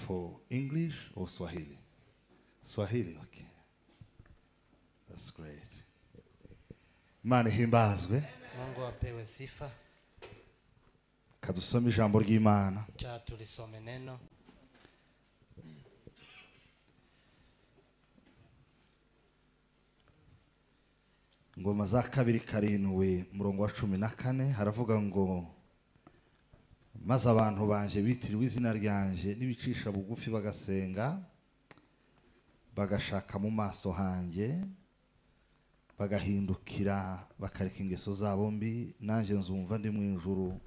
For English or Swahili? Swahili, okay. That's great. Imana ihimbazwe. Mungu apewe sifa. Kadusome ijambo ry'Imana. Cha tulisome neno. Ngoma za kabiri 7 umurongo wa 14 haravuga ngo maze abantu banje bitiriwe izina ryanje nibicisha bugufi bagasenga bagashaka mu maso hanjye bagahindukira bakareka ingeso zabo mbi nanje nzumva ndi mu ijuru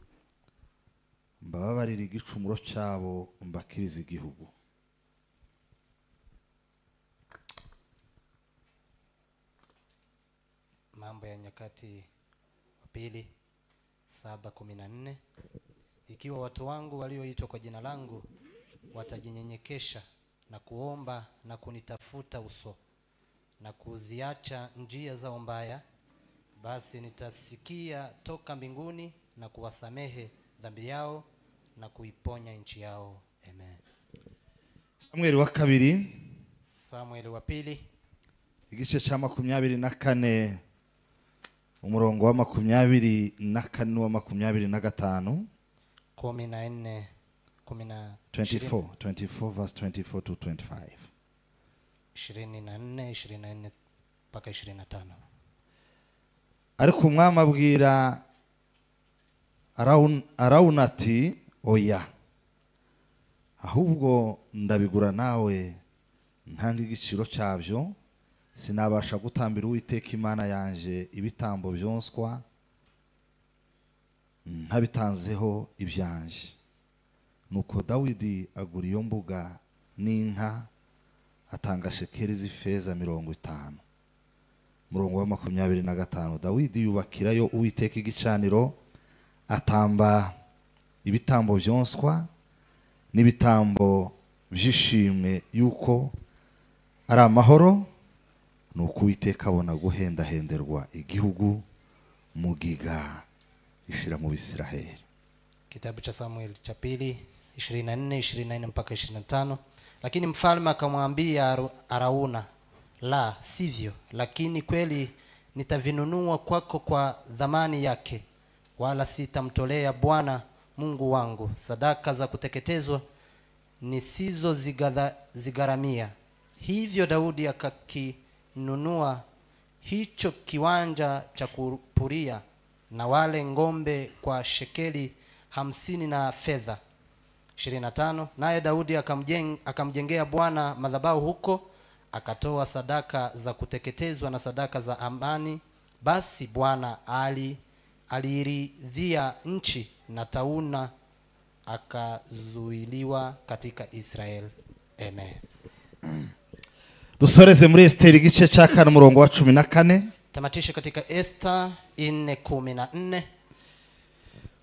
mbababarira igicumuro cyabo mbakiriza igihugu. Mambo ya Nyakati wa Pili 7:14. Ikiwa watu wangu walioitwa kwa jina langu watajinyenyekesha na kuomba na kunitafuta uso na kuziacha njia zao mbaya, basi nitasikia toka mbinguni na kuwasamehe dhambi yao na kuiponya nchi yao. Amen. Samueli wa kabiri, Samueli wa pili igice cha 24 umurongo wa 24 wa 25 14 24 verse 24 to 25. 24 mpaka 25. Ariko umwami abwira Arawuna ati oya, ahubwo ndabigura nawe ntanga igiciro cyabyo, sinabasha gutambira Uwiteka Imana yanje ibitambo byonswa ntabitanzeho ibyanje. Nuko Dawidi agura iyo mbuga n'inka atanga shekeli z'ifeza 50. Murongo wa 25 Dawidi yubakirayo Uwiteka igicaniro atamba ibitambo byonswa n'ibitambo byishimwe yuko ari amahoro. Nuko Uwiteka abona guhendahenderwa igihugu mugiga ishira mu Bisiraheli. Kitabu cha Samuel cha pili 24 24 mpaka 25. Lakini mfalme akamwambia Arauna, la sivyo, lakini kweli nitavinunua kwako kwa dhamani yake, wala sitamtolea Bwana Mungu wangu sadaka za kuteketezwa nisizo zigharamia. Hivyo Daudi akakinunua hicho kiwanja cha kupuria na wale ngombe kwa shekeli 50 na fedha. 25. Naye Daudi akamjengea Bwana madhabahu huko, akatoa sadaka za kuteketezwa na sadaka za amani. Basi Bwana aliiridhia nchi na tauna akazuiliwa katika Israel. Amen. Dusoreze muri Esther igice cha 4 umurongo wa 14. Tamatishe katika Esther 4:14.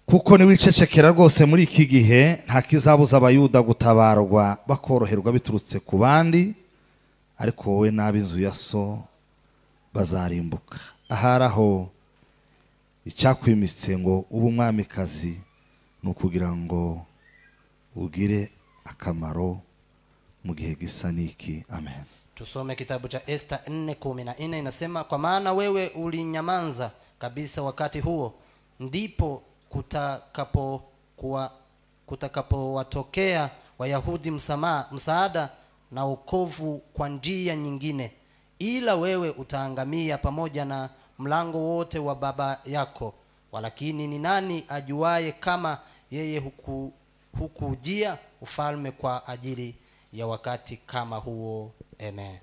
Kuko niwicecekera rwose muri iki gihe nta kizabuza abayuda gutabarwa bakoroherwa biturutse ku bandi, ariko wowe n'ab'inzu ya so bazarimbuka. Ahari aho icyakwimitse ngo ube umwamikazi ni ukugira ngo ugire akamaro mu gihe gisa n'iki. Amen. Tusome kitabu cha Esther 4:14 inasema, kwa maana wewe ulinyamanza kabisa wakati huo, ndipo kutakapowatokea Wayahudi msaada na wokovu kwa njia nyingine, ila wewe utaangamia pamoja na mlango wote wa baba yako. Walakini ni nani ajuaye kama yeye hukujia ufalme kwa ajili ya wakati kama huo? Amen.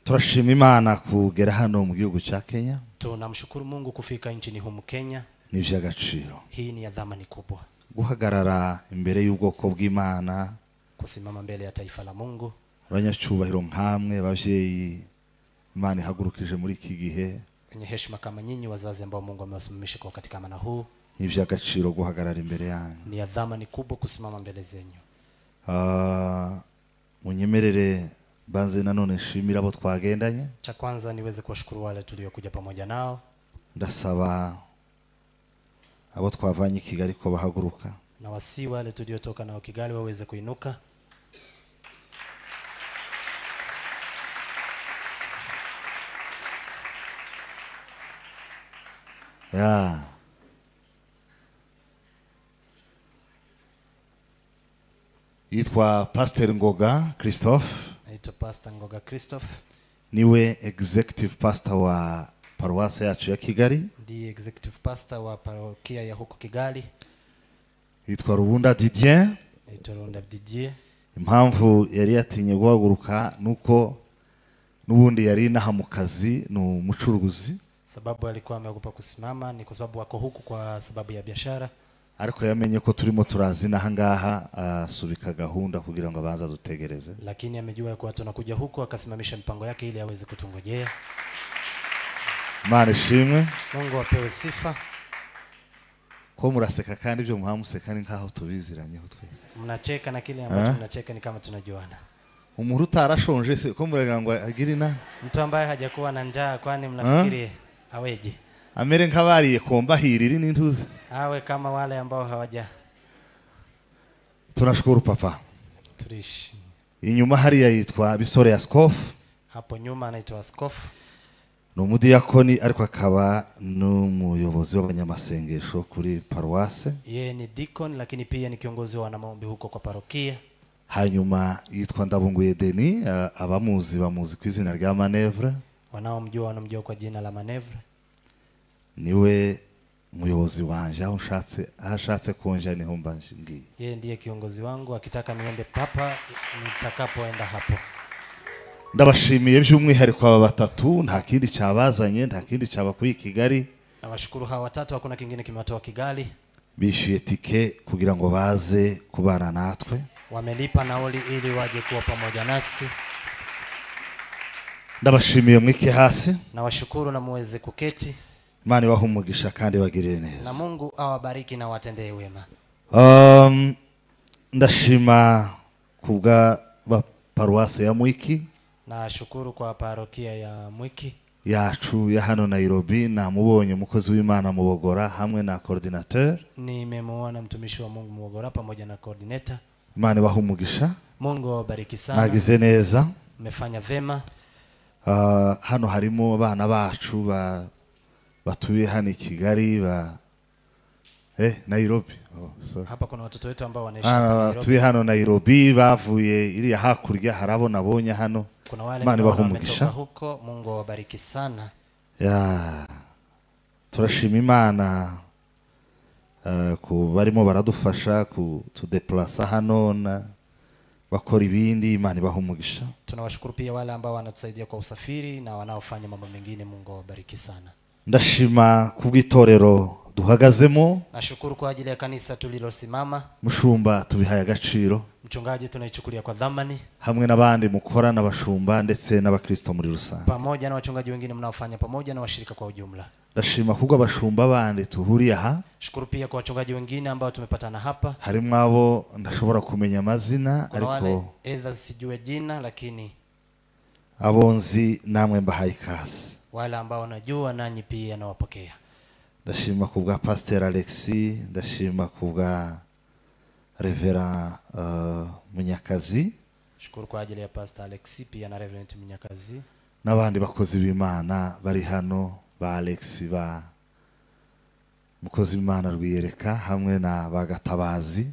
Turashima Imana kugera hano mu gihugu cha Kenya. Tunamshukuru Mungu kufika nchini humu Kenya. Ni iby'agaciro. Hii ni ya dhamani kubwa. Guhagarara imbere y'ubwoko bw'Imana, kusimama mbele ya taifa la Mungu. Abanyacyubahiro nkamwe abavyeyi Imana ihagurukije muri iki gihe, wenye heshima kama nyinyi wazazi ambao Mungu amewasimamisha kwa wakati kama na huu, ni iby'agaciro guhagarara imbere yanyu. Ni ya dhamani kubwa kusimama mbele zenyu. Munyemerere banze nanone nshimira abo twagendanye. Cha kwanza niweze kuwashukuru wale tuliokuja pamoja nao. Ndasaba abo twavanye i Kigali ko bahaguruka. Na wasi wale tuliotoka nao Kigali waweze kuinuka. Ya. Yitwa Pastor Ngoga Christophe. Naitwa Pastor Ngoga Christophe. Niwe executive pastor wa paruwasi yacu ya Kigali. Ndiye executive pastor wa parokia ya huko Kigali. Yitwa Rubunda Didier. Naitwa Rubunda Didier. Impamvu yari yatinye guhaguruka nuko nubundi yari inaha mu kazi, ni umucuruzi. Sababu alikuwa ameogopa kusimama ni kwa sababu wako huku kwa sababu ya biashara. Ariko yamenye ko turimo turazina hangaha, asubika gahunda kugira ngo abanza dutegereze. Lakini amejua kwa tunakuja huku akasimamisha mipango yake ili aweze kutungojea. Imana ishimwe. Mungu apewe sifa. Ko muraseka kandi ibyo muhamuseka ni nkaho tubiziranyeho twese. Mnacheka na kile ambacho mnacheka ni kama tunajuana. Umuntu utarashonje se ko muragira ngo agire inama? Mtu ambaye hajakuwa na njaa kwani mnafikiri aweje? Amere nk'abariye komba hiriri n'intuzi. Awe kama wale ambao hawaja. Tunashukuru papa. Turishi. Inyuma hariya yitwa Bisore Askof. Hapo nyuma anaitwa Askof. Ni umudiyakoni ariko akaba n'umuyobozi w'abanyamasengesho kuri paruwase. Yeye ni deacon lakini pia ni kiongozi wa wanamaombi huko kwa parokia. Hanyuma yitwa Ndabunguye Deni, abamuzi bamuzi ku izina rya Manevre. Wanaomjua wanamjua kwa jina la Manevre. Niwe muyobozi wanje aho nshatse, ahashatse konja niho mba ngiye. Yeye ndiye kiongozi wangu, akitaka niende papa nitakapoenda hapo. Ndabashimiye by'umwihariko aba batatu, nta kindi cyabazanye, nta kindi cyabakuye Kigali. Nawashukuru hawa watatu, hakuna kingine kimewatoa Kigali. Bishyuye tike kugira ngo baze kubana natwe. Wamelipa nauli ili waje kuwa pamoja nasi. Ndabashimiye mwike hasi. Nawashukuru na muweze kuketi. Imana ibahe umugisha kandi bagirire neza. Na Mungu awabariki na watendee wema. Ndashima kubwa paruwasi ya Mwiki. Nashukuru kwa parokia ya Mwiki yacu ya hano Nairobi. Namubonye umukozi w'Imana Mubogora hamwe na coordinateur. Nimemuona mtumishi wa Mungu Mubogora pamoja na coordinator. Imana ibahe umugisha. Mungu awabariki sana. Nagize neza. Mmefanya vema. Hano harimo abana bacu batuye hano i Kigali ba Nairobi. Oh, sorry. Hapa kuna watoto wetu ambao wanaishi hapa Nairobi. Batuye hano Nairobi bavuye iriya hakurya, harabona abonye hano. Kuna wale wametoka huko, Mungu awabariki sana. Ya. Turashima Imana ku barimo baradufasha ku tudeplaza hano na bakora ibindi. Imana ibahe umugisha. Tunawashukuru pia wale ambao wanatusaidia kwa usafiri na wanaofanya mambo mengine, Mungu awabariki sana. Ndashima kubw'itorero duhagazemo. Nashukuru kwa ajili ya kanisa tulilosimama. Mushumba tubihaye agaciro. Mchungaji tunaichukulia kwa dhamani. Hamwe n'abandi mukorana abashumba ndetse n'abakristo muri rusange. Pamoja na wachungaji wengine mnaofanya pamoja na washirika kwa ujumla. Ndashima kubwo abashumba bandi tuhuriye aha. Shukuru pia kwa wachungaji wengine ambao tumepatana hapa. Harimo abo ndashobora kumenya amazina ariko either sijue jina lakini abonzi namwe mbahaye ikaze. Wale ambao wanajua nanyi pia nawapokea. Ndashima kubwa Pastor Alexi, ndashima kubwa Reverend Munyakazi. Shukuru kwa ajili ya Pastor Alexi pia na Reverend Munyakazi. N'abandi bakozi b'Imana bari hano, ba Alexi, ba mukozi w'Imana Rwiyereka hamwe na bagatabazi.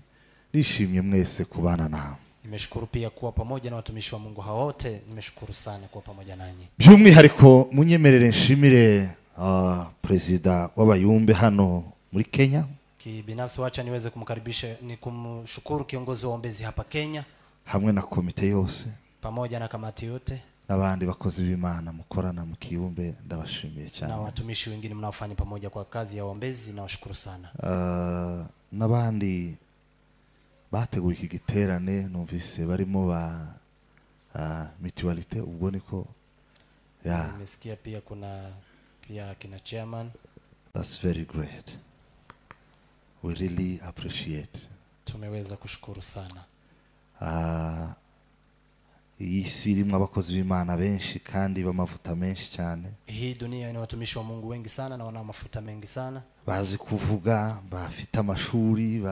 Nishimye mwese kubana nawe. Nimeshukuru pia kuwa pamoja na watumishi wa Mungu hao wote. Nimeshukuru sana kuwa pamoja nanyi. By'umwihariko munyemerere nshimire Prezida w'abayumbe hano muri Kenya. Kibinafsi wacha niweze kumkaribisha ni kumshukuru kiongozi wa ombezi hapa Kenya hamwe na komite yose pamoja na kamati yote n'abandi bakozi b'Imana mukorana mu kiyumbe, ndabashimiye cyane. Na watumishi wengine mnaofanya pamoja kwa kazi ya ombezi, nawashukuru sana. N'abandi bateguye iki giterane numvise barimo ba mutualité, ubwo niko ya nimesikia pia kuna pia kina chairman. That's very great. We really appreciate. Tumeweza kushukuru sana. Iyi si irimo abakozi b'Imana benshi kandi b'amavuta menshi cyane. Hii dunia ina watumishi wa Mungu wengi sana na wana mafuta mengi sana. Bazi kuvuga, bafite amashuri,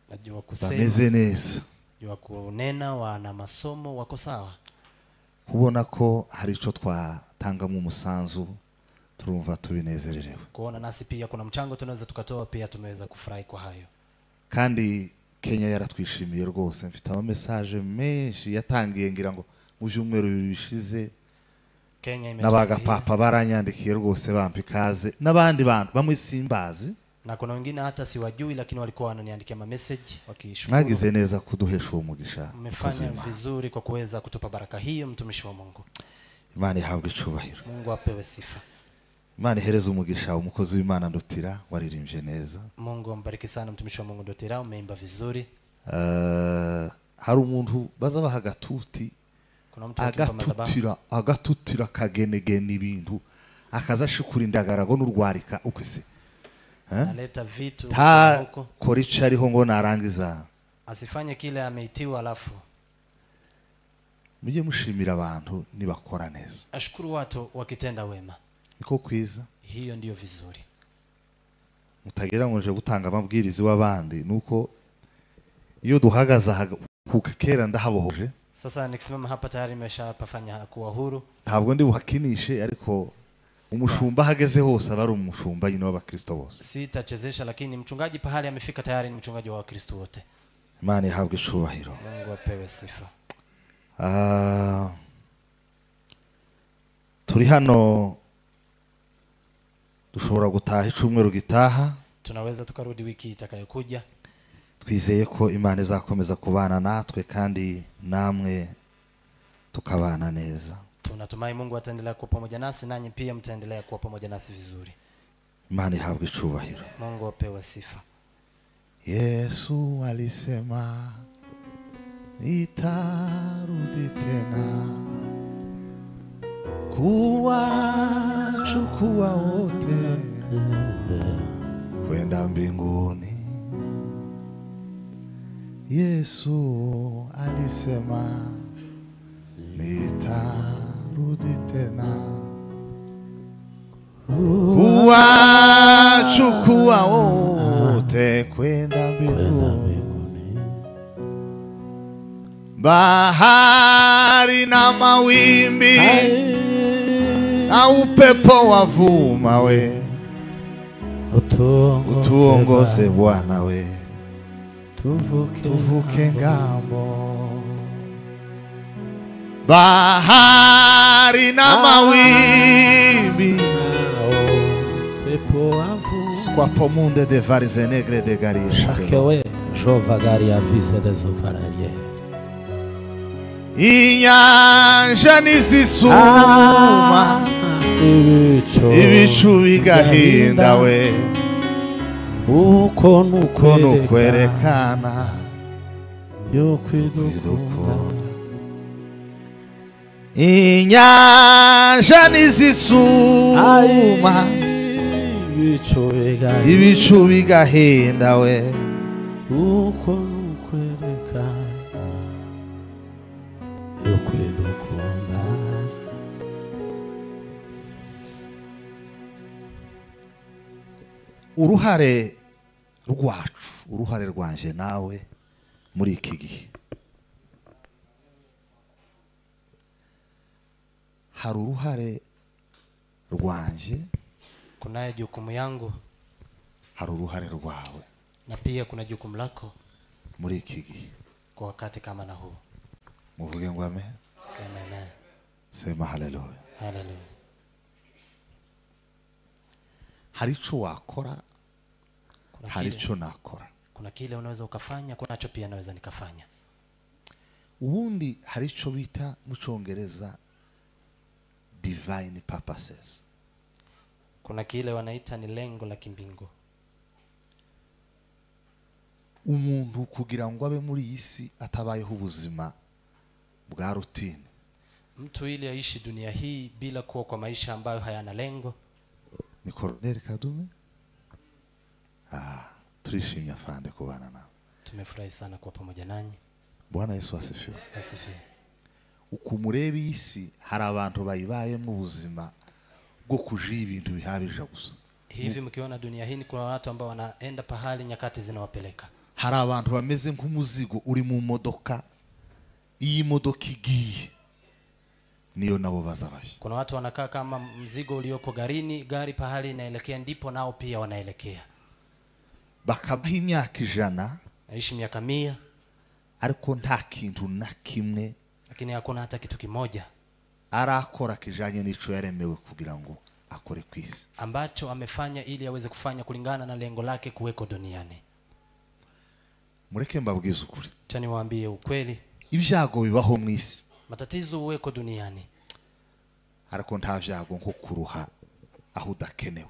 Najua kusema, bameze neza, najua kunena, wana masomo, wako sawa. Kubona ko hari ico twatangamo umusanzu turumva tubinezererewe. Kuona nasi pia kuna mchango tunaweza tukatoa, pia tumeweza kufurahi kwa hayo. Kandi Kenya yaratwishimiye rwose, mfite ama message menshi yatangiye ngira ngo mu byumweru bishize. Kenya n'abaga imetufurahia. Papa baranyandikiye rwose bampa ikaze n'abandi bantu bamwe simbazi. Na kuna wengine hata siwajui, lakini walikuwa wananiandikia ma message wakishukuru. Mwagize neza kuduhesha uwo mugisha. Mmefanya vizuri kwa kuweza kutupa baraka hiyo, mtumishi wa Mungu. Imana ihabwe icubahiro. Mungu apewe sifa. Imana ihereze umugisha umukozi w'Imana Ndotira waririmbye neza. Mungu ambariki sana mtumishi wa Mungu Ndotira, umeimba vizuri. Hari umuntu baza baha agatuti, Kuna mtu akimpa madhabahu. Agatutira kagenegena ibintu, akaza ashikura indagarago n'urwarika ukese. Analeta vitu nta huko. Kora ico ariho ngo narangiza. Asifanye kile ameitiwa alafu. Mujye mushimira abantu nibakora neza. Ashukuru watu wakitenda wema. Niko kwiza. Hiyo ndiyo vizuri. Mutagira ngo nje gutanga amabwiriza w'abandi nuko iyo duhagaze aha kuka kera ndahabohoje. Sasa nikisimama hapa tayari nimeshapafanya kuwa huru. Ntabwo ndi buhakinishe ariko umushumba ahageze hose aba ari umushumba nyine w'abakristo bose. Sitachezesha, lakini mchungaji pahali amefika tayari ni mchungaji wa Wakristo wote. Imana ihabwe icubahiro. Mungu apewe sifa. Turi hano dushobora gutaha icumweru gitaha. Tunaweza tukarudi wiki itakayokuja. Twizeye ko Imana izakomeza kubana natwe kandi namwe tukabana neza. Tunatumai Mungu ataendelea kuwa pamoja nasi nanyi pia mtaendelea kuwa pamoja nasi vizuri. Imana ihabwe icubahiro. Mungu apewe sifa. Yesu alisema nitarudi tena kuwachukua wote kwenda mbinguni. Yesu alisema nitarudi tena kuwachukua wote kwenda mbinguni. Bahari na mawimbi na upepo wavuma we, utuongoze Bwana we, tuvuke ngambo. Bahari na mawimbi Squapomunde de varize negre de garie. Shakewe jovagaria vise de zovararie. Inyanja nizisuma ibicu bigahinda we, uko nukwerekana yuko idukunda. Inyanja nizisuma ibicu bigahinda we, uko nukwerekana yuko idukunda. Uruhare rwacu, uruhare rwanje nawe muri iki gihe, hari uruhare rwanje, kunaye jukumu yangu, hari uruhare rwawe, na pia kuna jukumu lako muri iki gihe, kwa wakati kama na huu. Muvuge ngo amen. Sema amen. Sema haleluya. Haleluya. Hari ico wakora, hari ico nakora. Kuna kile unaweza ukafanya, kunacho pia naweza nikafanya. Ubundi hari ico bita mu Congereza divine purposes. Kuna kile wanaita ni lengo la kimbingu. Umuntu kugira ngo abe muri isi atabayeho ubuzima bwa routine. Mtu ili aishi dunia hii bila kuwa kwa maisha ambayo hayana lengo. Ni Colonel Kadume? Turishimye afande kubana nawe. Tumefurahi sana kuwa pamoja nanyi. Bwana Yesu asifiwe. Asifiwe. Ukumureba isi hari abantu bayibaye mu buzima bwo kujiba ibintu bihabije gusa. Hivi mkiona dunia hii kuna watu ambao wanaenda pahali nyakati zinawapeleka. Hari abantu bameze nk'umuzigo uri mu modoka, iyi modoka igiye niyo nabo bazabaye. Kuna watu wanakaa kama mzigo ulioko garini, gari pahali inaelekea ndipo nao pia wanaelekea. Bakabaho imyaka 100, naishi miaka 100, ariko nta kintu na kimwe, lakini hakuna hata kitu kimoja arakora kijanye n'ico yaremewe kugira ngo akore kwisi, ambacho amefanya ili aweze kufanya kulingana na lengo lake kuweko duniani. Mureke mbabwize ukuri. Acha niwaambie ukweli. Ibyago bibaho mu isi. Matatizo uweko duniani. Ariko nta vyago nko kuruha aho udakenewe.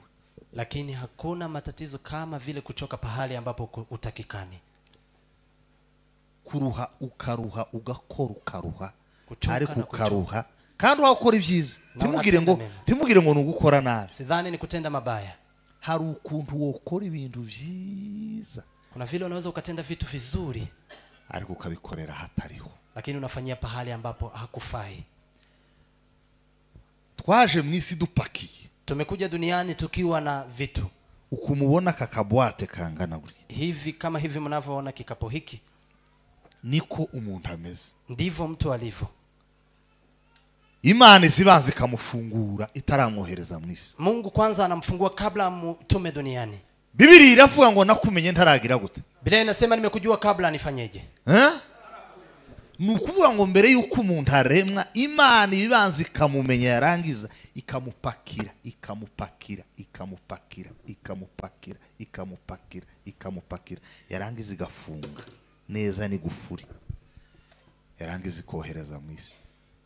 Lakini hakuna matatizo kama vile kuchoka pahali ambapo utakikani. Kuruha ukaruha ugakora ukaruha, ariko ukaruha kandi wakora ibyiza. Ntimugire ngo nugukora nabi. Sidhani ni kutenda mabaya. Hari ukuntu wokora ibintu byiza. Kuna vile unaweza ukatenda vitu vizuri, ariko ukabikorera hatariho. Lakini unafanyia pahali ambapo hakufai. Twaje mu isi dupakiye. Tumekuja duniani tukiwa na vitu. Ukumubona kakabwate kangana gutya. Hivi kama hivi mnavyoona kikapo hiki, niko umuntu ameze. Ndivyo mtu alivyo. Imana zibanze ikamufungura itaramwohereza mu isi. Mungu kwanza anamfungua kabla amtume duniani. Bibiri iravuga ngo nakumenye ntaragira gute. Biblia inasema nimekujua kabla nifanyeje. Ni ukuvuga ngo mbere yuko umuntu aremwa, Imana ibibanza ikamumenya, yarangiza ikamupakira, ikamupakira, ikamupakira, ikamupakira, ikamupakira, ikamupakira, yarangiza igafunga neza n'igufuri, yarangiza ikohereza mu isi.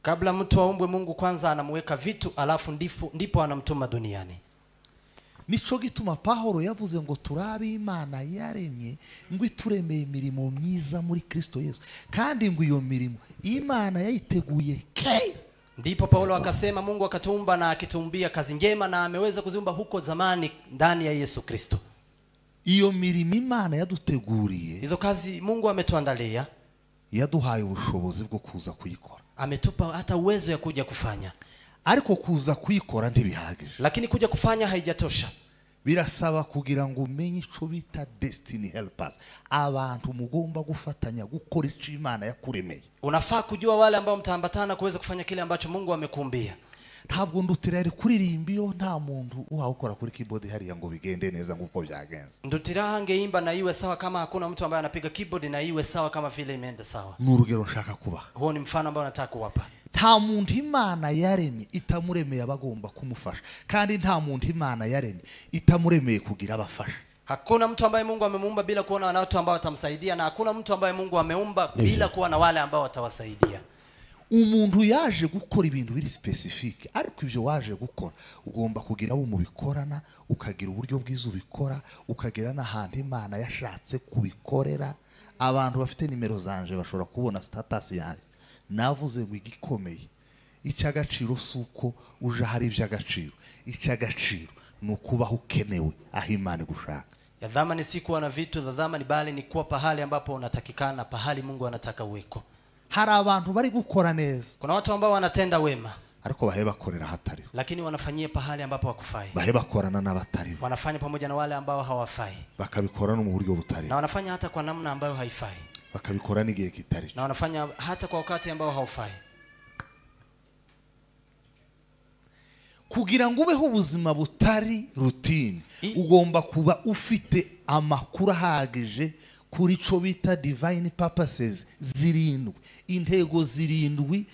Kabla mtu aumbwe, Mungu kwanza anamuweka vitu, alafu ndipo anamtuma duniani. Nico gituma Pawulo yavuze ngo turabe Imana yaremye ngo ituremeye imirimo myiza muri Kristo Yesu, kandi ngo iyo mirimo Imana yayiteguye kera. Ndipo Paulo akasema Mungu akatuumba na akituumbia kazi njema na ameweza kuziumba huko zamani ndani ya Yesu Kristo. Iyo mirimo Imana yaduteguriye, hizo kazi Mungu ametuandalia, yaduhaye ubushobozi bwo kuza kuyikora. Ametupa hata uwezo ya kuja kufanya. Ariko kuza kuyikora ntibihagije. Lakini kuja kufanya haijatosha. Birasaba kugira ngo umenye ico bita destiny helpers, abantu mugomba gufatanya gukora ico Imana yakuremeye. Unafaa kujua wale ambao mtaambatana kuweza kufanya kile ambacho Mungu amekuumbia. Ntabwo Ndutira yari kuririmba iyo nta muntu uhawukora kuri keyboard hariya ngo bigende neza nguko byagenze. Ndutira angeimba na iwe sawa kama hakuna mtu ambaye anapiga keyboard na iwe sawa kama vile imeenda sawa. Ni urugero nshaka kubaha. Huo ni mfano ambao nataka kuwapa. Nta muntu Imana yaremye itamuremeye abagomba kumufasha, kandi nta muntu Imana yaremye itamuremeye kugira abafasha. Hakuna mtu ambaye Mungu amemuumba bila kuona na watu ambao watamsaidia, na hakuna mtu ambaye Mungu ameumba bila kuwa na wale ambao watawasaidia. Umuntu yaje gukora ibintu biri specific, ariko ivyo waje gukora ugomba kugira abo mubikorana, ukagira uburyo bwiza ubikora, ukagira n'ahantu Imana yashatse kubikorera. Abantu bafite nimero zanje bashobora kubona status yanjye. Navuze ngo igikomeye icy'agaciro suko uje hari iby'agaciro, icy'agaciro ni ukubaho ukenewe aho Imana igushaka. Ya dhamani si kuwa na vitu vya dhamani, bali ni kuwa pahali ambapo unatakikana, pahali Mungu anataka uweko. Hari abantu bari gukora neza. Kuna watu ambao wanatenda wema, ariko bahe bakorera hatariho. Lakini wanafanyia pahali ambapo hakufai. Bahe bakorana n'abatariho. Wanafanya pamoja na wale ambao hawafai. Bakabikora no mu buryo butariho. Na wanafanya hata kwa namna ambayo haifai. Bakabikora n'igihe kitariho. Na wanafanya hata kwa wakati ambao haufai. Kugira ngo ubeho ubuzima butari routine, ugomba kuba ufite amakuru ahagije kuri cyo bita divine purposes zirindwi, intego zirindwi.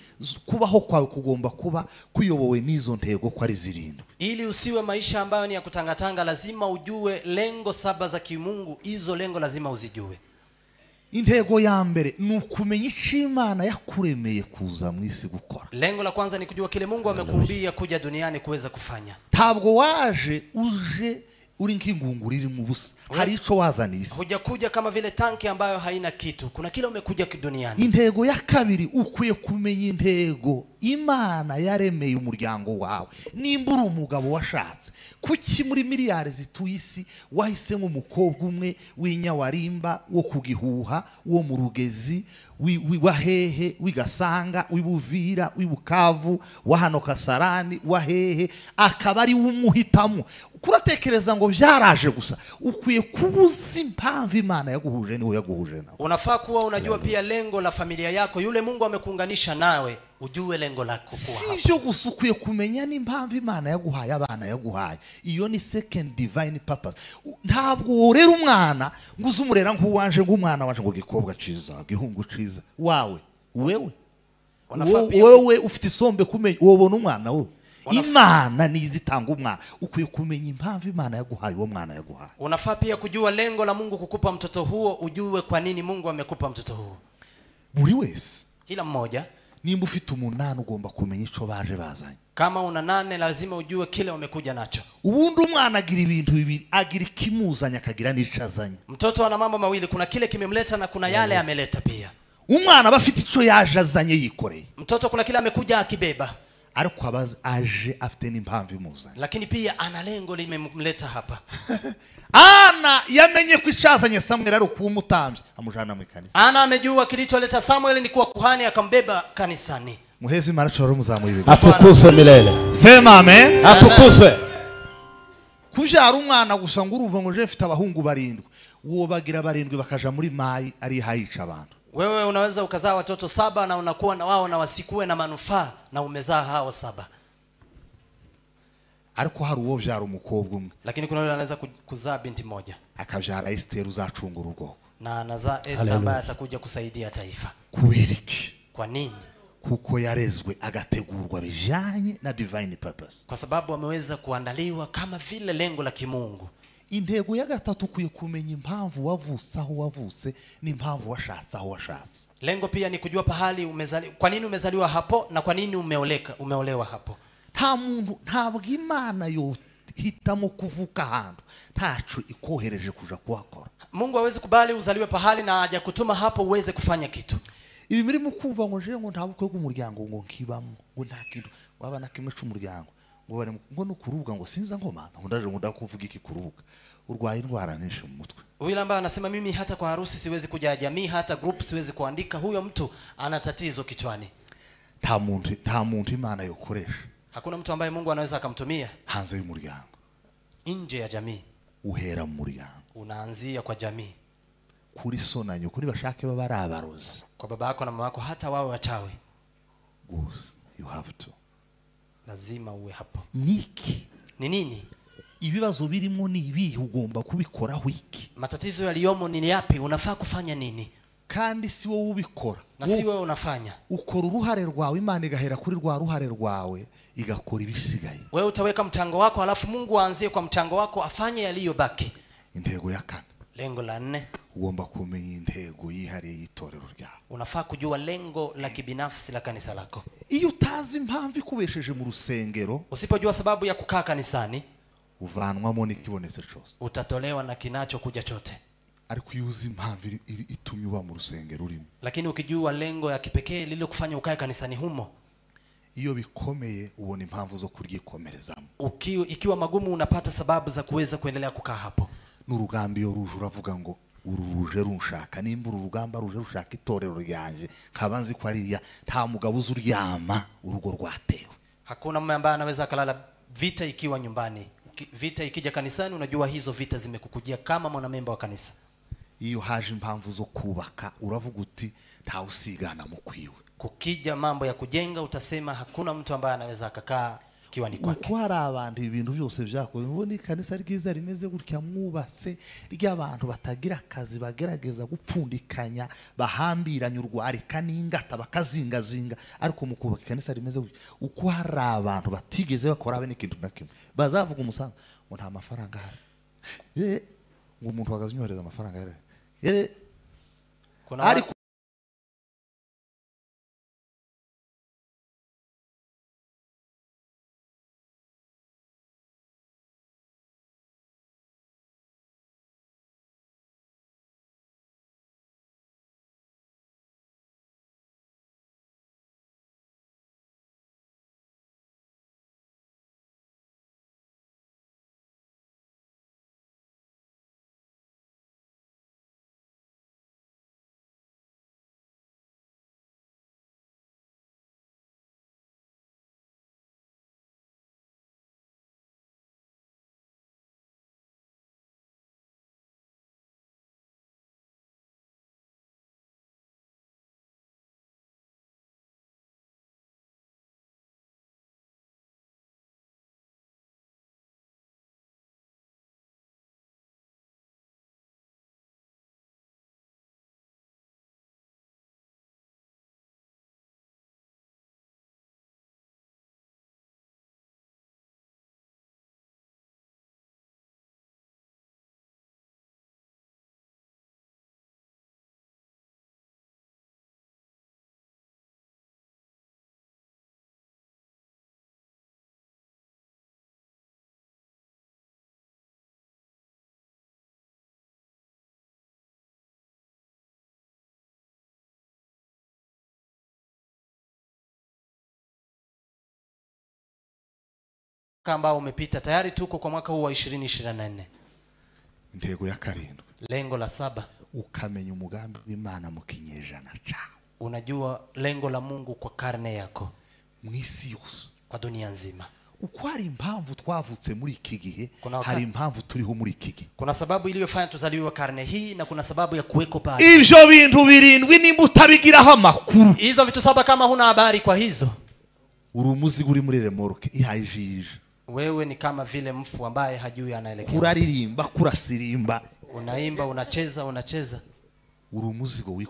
Kubaho kwawe kugomba kuba kuyobowe n'izo ntego ko ari zirindwi. Ili usiwe maisha ambayo ni ya kutangatanga, lazima ujue lengo 7 za kimungu. Hizo lengo lazima uzijue. Intego ya mbere ni ukumenya icyo Imana yakuremeye kuza mu isi gukora. Lengo la kwanza ni kujua kile Mungu amekuumbia kuja duniani kuweza kufanya. Ntabwo waje uje uri nk'ingunguru iri mu busa, hari ico wazaniye isi. Hujakuja kama vile tanki ambayo haina kitu, kuna kile umekuja duniani. Intego ya kabiri, ukwiye kumenya intego Imana yaremeye umuryango wawe. Nimba uri umugabo washatse, kuki muri miliyari zituye isi wahisemo umukobwa umwe w'inyawarimba, wo kugihuha, wo mu Rugezi, wahehe, w'igasanga, w'ibuvira, w'ibukavu, wa hano Kasarani, wahehe, akaba ari umuhitamo? Kuratekereza ngo byaraje gusa? Ukwiye kubuza impamvu Imana yaguhuje niwe yaguhuje nawe. Unafaa kuwa unajua pia lengo la familia yako, yule Mungu amekuunganisha nawe, ujue lengo lako kuwa hapo. Si ibyo gusa, ukwiye kumenya n'impamvu Imana yaguhaye abana yaguhaye. Iyo ni second divine purpose. Ntabwo worera umwana ngo uze umurera nk'uwanje, ng'umwana wanje, ngo gikobwa ciza, gihungu ciza wawe. Wewe wewe ufite isombe kumenya wobona umwana wowe. Imana nizitanga umwana. Ukwiye kumenya impamvu Imana yaguhaye uwo mwana yaguhaye. Unafaa pia kujua lengo la Mungu kukupa mtoto huo, ujue kwa nini Mungu amekupa mtoto huo. Buri wese, kila mmoja, nimba ufite umunani ugomba kumenya ico baje bazanye. Kama una 8 lazima ujue kile umekuja nacho. Ubundi umwana agira ibintu bibiri, agira ikimuzanye akagira n'icazanye. Mtoto ana mambo mawili, kuna kile kimemleta na kuna yale ameleta pia. Umwana bafite ico yaje azanye yikoreye. Mtoto kuna kile amekuja akibeba, ariko abaza aje afite n'impamvu imuzanye, lakini pia ana lengo limemleta hapa. Ana yamenye ko icazanye Samuel ari kuba umutambyi, amujana mu kanisa. Ana amejua kilicholeta Samuel ni kuwa kuhani, akambeba kanisani. Muhezi Imana cyo muzamuye ibigo. Atukuzwe milele. Sema amen. Atukuzwe. Kubyara umwana gusa ngo urumva ngo je mfite abahungu barindwi, wobagira barindwi bakaja muri mayi ari hayica abantu. Wewe unaweza ukazaa watoto 7 na unakuwa na wao na wasikuwe na manufaa, na umezaa hao 7. Ariko hari uwo byara umukobwa umwe, lakini kuna yule anaweza kuzaa binti moja, akabyara Esther uzacungura ubwoko, na anazaa Esther ambaye atakuja kusaidia taifa. Kubera iki? Kwa nini? Kuko yarezwe agategurwa bijanye na divine purpose. Kwa sababu ameweza kuandaliwa kama vile lengo la kimungu. Intego ya gatatu, ukwiye kumenya impamvu wavutse aho wavutse n'impamvu washatse aho washatse. Lengo pia ni kujua pahali umezaliwa, kwa nini umezaliwa hapo na kwa nini umeoleka, umeolewa hapo. Nta muntu, ntabwo Imana yohitamo kuvuka ahantu ntaco ikohereje kuja kuhakora. Mungu hawezi kubali uzaliwe pahali na hajakutuma hapo uweze kufanya kitu. Ibi mirimo kumva ngo je ngo nta bukwe bw'umuryango ngo nkibamo, ngo nta kintu waba na kimwe c'umuryango, ngo bari ngo no kurubuga ngo sinza ngomana, ngo ndaje ngo ndakuvuga iki kurubuga, urwaye indwara nyinshi mu mutwe. Yule ambaye anasema mimi hata kwa harusi siwezi kuja jamii, hata group siwezi kuandika, huyo mtu ana tatizo kichwani. Nta muntu Imana yokoresha. Hakuna mtu ambaye Mungu anaweza akamtumia hanze y'umuryango, nje ya jamii. Uhera mu muryango, unaanzia kwa jamii. Kuri so na nyoko bashake baba ari abarozi, kwa baba yako na mama yako, hata wawe wachawi. Gusa you have to, lazima uwe hapo. Niki ni nini? Ibibazo birimo ni ibihe, ugomba kubikoraho iki? Matatizo yaliyomo ni yapi, unafaa kufanya nini? Kandi si wowe ubikora, na si wewe unafanya. Ukora uruhare rwawe, Imana igahera kuri rwa ruhare rwawe igakora ibisigaye. Wewe utaweka mchango wako, alafu Mungu aanzie kwa mchango wako afanye yaliyobaki. Intego ya kane, lengo la 4, ugomba kumenya intego yihariye y'itorero ryawe. Unafaa kujua lengo la kibinafsi la kanisa lako. Iyo utazi impamvu ikubesheje mu rusengero, usipojua sababu ya kukaa kanisani, uvanwamo n'ikibonetse cyose, utatolewa na kinachokuja chote. Ariko iyo uzi impamvu itumye uba mu rusengero urimo, lakini ukijua lengo ya kipekee lililokufanya ukae kanisani humo, iyo bikomeye ubona impamvu zo kuryikomerezamo. Ikiwa magumu unapata sababu za kuweza kuendelea kukaa hapo. N'urugamba iyo ruje uravuga ngo uru ruje runshaka, nimba uru rugamba ruje rushaka itorero ryanje, nkaba nzi ko ari nta mugabo uzuryama urugo rwatewe. Hakuna mume ambaye anaweza akalala vita ikiwa nyumbani. Vita ikija kanisani, unajua hizo vita zimekukujia kama mwanamemba wa kanisa. Iyo haje impamvu zo kubaka uravuga uti nta usigana mukwiwe. Kukija mambo ya kujenga utasema hakuna mtu ambaye anaweza akakaa ikiwa ni kwake. Uko hari abantu ibintu byose byakoze, ubona ikanisa ryiza rimeze gutya mwubatse ry'abantu batagira akazi, bagerageza gupfundikanya, bahambiranya urwarika n'ingata bakazingazinga, ariko mu kubaka ikanisa rimeze gutya, uko hari abantu batigeze bakora abe n'ikintu na kimwe, bazavuga umusanzu ngo nta mafaranga ahari, ngo umuntu wagazinyohereza amafaranga yari ariko Ambao umepita tayari tuko kwa mwaka huu wa 2024. Intego ya karindwi. Lengo la 7. Ukamenya umugambi w'Imana mu kinyejana cyawe. Unajua lengo la Mungu kwa karne yako. Mu isi yose. Kwa dunia nzima. Uko hari impamvu twavutse muri iki gihe, hari impamvu turiho muri iki gihe. Kuna sababu iliyofanya tuzaliwe karne hii na kuna sababu ya kuweko pale. Ivyo bintu birindwi nimba utabigiraho amakuru. Hizo vitu 7 kama huna habari kwa hizo. Uri umuzigo uri muri remorque ihajije. Wewe ni kama vile mfu ambaye hajui anaelekea. Kuraririmba, kurasirimba. Unaimba, unacheza, unacheza. Uri umuzigo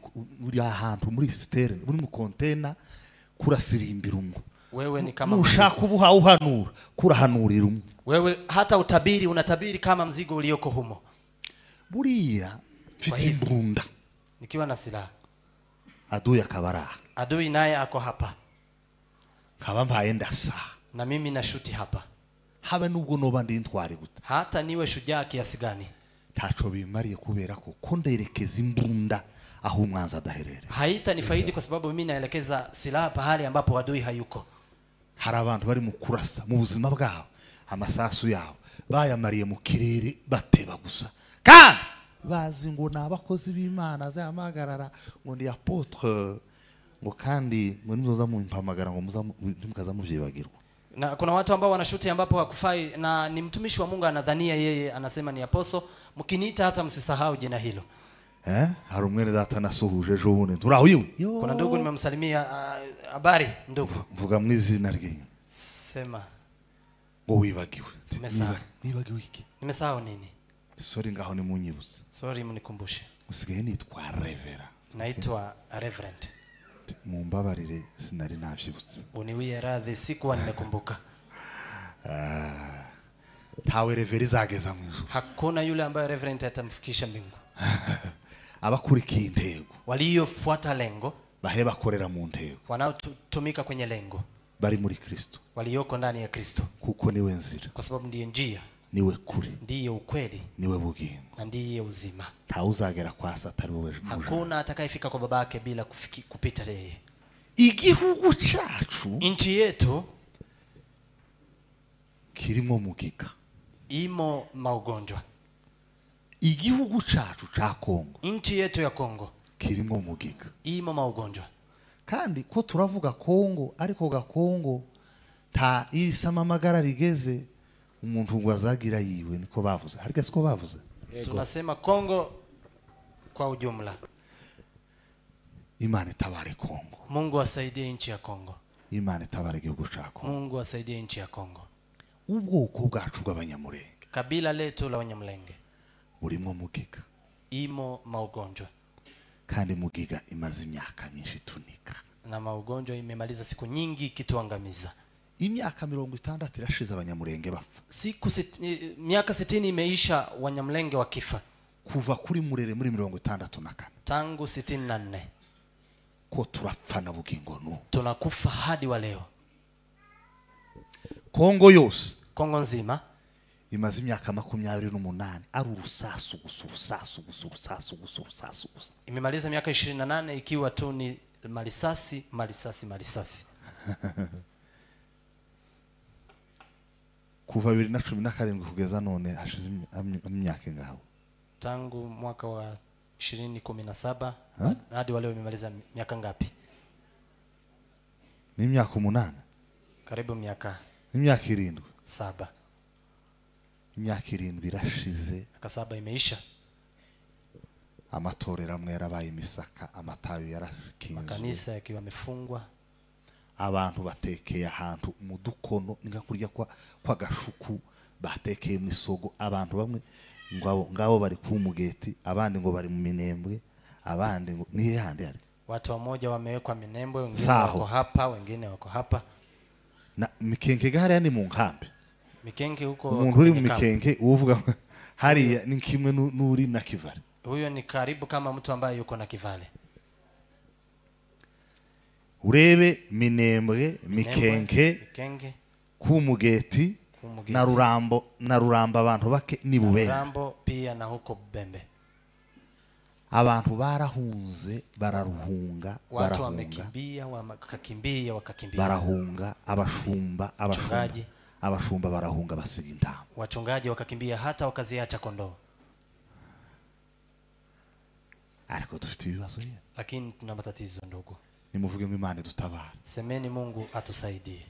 uri ahantu muri citerne, uri mu container kurasirimbira umwe. Wewe ni kama ushaka ubuha uhanura, kurahanurira umwe. Wewe hata utabiri unatabiri kama mzigo ulioko humo. Buriya mfite imbunda. Nikiwa na silaha. Adui akabara. Adui naye ako hapa. Kaba mbaye ndasa. Na mimi na shuti hapa. Habe nubwo noba ndi intwari gute. Hata niwe shujaa kiasi gani. Ntaco bimariye kubera ko nderekeza imbunda aho umwanzi adaherere. Haita ni faidi kwa sababu mimi naelekeza silaha pahali ambapo adui hayuko. Hari abantu bari mu kurasa mu buzima bwabo amasasu yabo bayamariye mu kirere bateba gusa. Kandi bazi ngo nabakozi b'Imana zamagarara ngo ndi apotre ngo kandi ngo nimuzoza mu impamagara ngo muzamukaza muvyibagirwa. Na kuna watu ambao wanashuti ambapo hakufai na ni mtumishi wa Mungu anadhania yeye anasema ni aposto, mkiniita hata msisahau jina hilo. Hari umwene data nasuhuje ejo bundi turaho iwe. Kuna ndugu nimemsalimia, habari ndugu. Mvuga mu izina rye. Sema. Ngo wibagiwe. Nibagiwe iki? Nimesahau nini? Sorry ngaho ni munyibutse. Sorry mnikumbushe. Usigaye nitwa Revera. Naitwa Reverend. Mumbabarire sinari navyibutse. Uniwie radhi sikuwa nimekumbuka. Ntawe Revera izageza mu ijuru. Hakuna yule ambaye Reverend atamfikisha mbingu. Abakurikiye intego. Waliofuata lengo, bahe bakorera mu ntego. Wanaotumika kwenye lengo. Bari muri Kristo. Walioko ndani ya Kristo. Kuko niwe nzira. Kwa sababu ndiye njia. Niwe kuri. Ndiye ukweli. Niwe bugingo. Na ndiye uzima. Ntawe uzagera kwa se atari wowe. Hakuna atakayefika kwa babake bila kupita yeye. Igihugu cyacu, nchi yetu kirimo mugiga. Imo maugonjwa. Igihugu cyacu cha Kongo. Nchi yetu ya Kongo kirimo mugiga. Imo maugonjwa. Kandi ko turavuga Kongo ariko ga Kongo ta isamamagara rigeze umuntu ngo azagira yiwe niko bavuze. Harya siko bavuze. Tunasema Kongo kwa ujumla. Imana itabare Kongo. Mungu asaidie nchi ya Kongo. Imana itabare igihugu cha Kongo. Mungu asaidie nchi ya Kongo. Ubwoko bwacu bw'abanyamurenge. Kabila letu la Wanyamulenge burimo mugiga. Imo maugonjwa. Kandi mugiga imaze imyaka myinshi tunika. Na maugonjwa imemaliza siku nyingi ikituangamiza. Imyaka 60 irashize abanyamurenge bapfa. Siku miaka 60 imeisha Wanyamulenge wakifa. Kuva kuri Murere muri 64. Tangu 64. Ko turapfa na bugingo no. Tunakufa hadi wa leo. Kongo yose. Kongo nzima imaze imyaka 28 ari urusasu gusa urusasu gusa urusasu gusa urusasu gusa. Imemaliza miaka 28 ikiwa tu ni malisasi malisasi malisasi. Kuva 2017 kugeza none hashize imyaka ingaho. Tangu mwaka wa 2017 hadi wale wamemaliza miaka ngapi? Ni imyaka 8. Karibu miaka. Ni imyaka 7. 7. Imyaka 7 irashize. Miaka 7 imeisha. Amatorero amwe yarabaye imisaka, amatayo yarakinzwe. Makanisa yakiwa yamefungwa. Abantu batekeye ahantu mu dukono nga kurya kwa gashuku batekeye mu isogo, abantu bamwe ngabo bari ku mugeti, abandi ngo bari mu Minembwe, abandi ngo ni handi hari. Watu wamoja wamewekwa Minembwe, wengine wako hapa, wengine wako hapa. Na Mikenke gahari ni mu nkambi. Mikenke huko umuntu uri mu Mikenke uvuga hariya ni kimwe n'uri na Kivale. Huyo ni karibu kama mtu ambaye yuko na Kivale. Urebe Minembwe, Mikenke, Kumugeti na Rurambo, na Ruramba abantu bake ni Bubembe. Rurambo pia na huko Bubembe. Abantu barahunze, bararuhunga, watu wamekimbia, wakakimbia, wakakimbia. Barahunga, abashumba, abashumba. Abashumba barahunga basiga intama. Wachungaji wakakimbia hata wakaziacha kondoo. Ariko dufite ibibazo ye. Lakini tuna matatizo ndogo. Nimuvuge ngo Imana idutabare. Semeni Mungu atusaidie.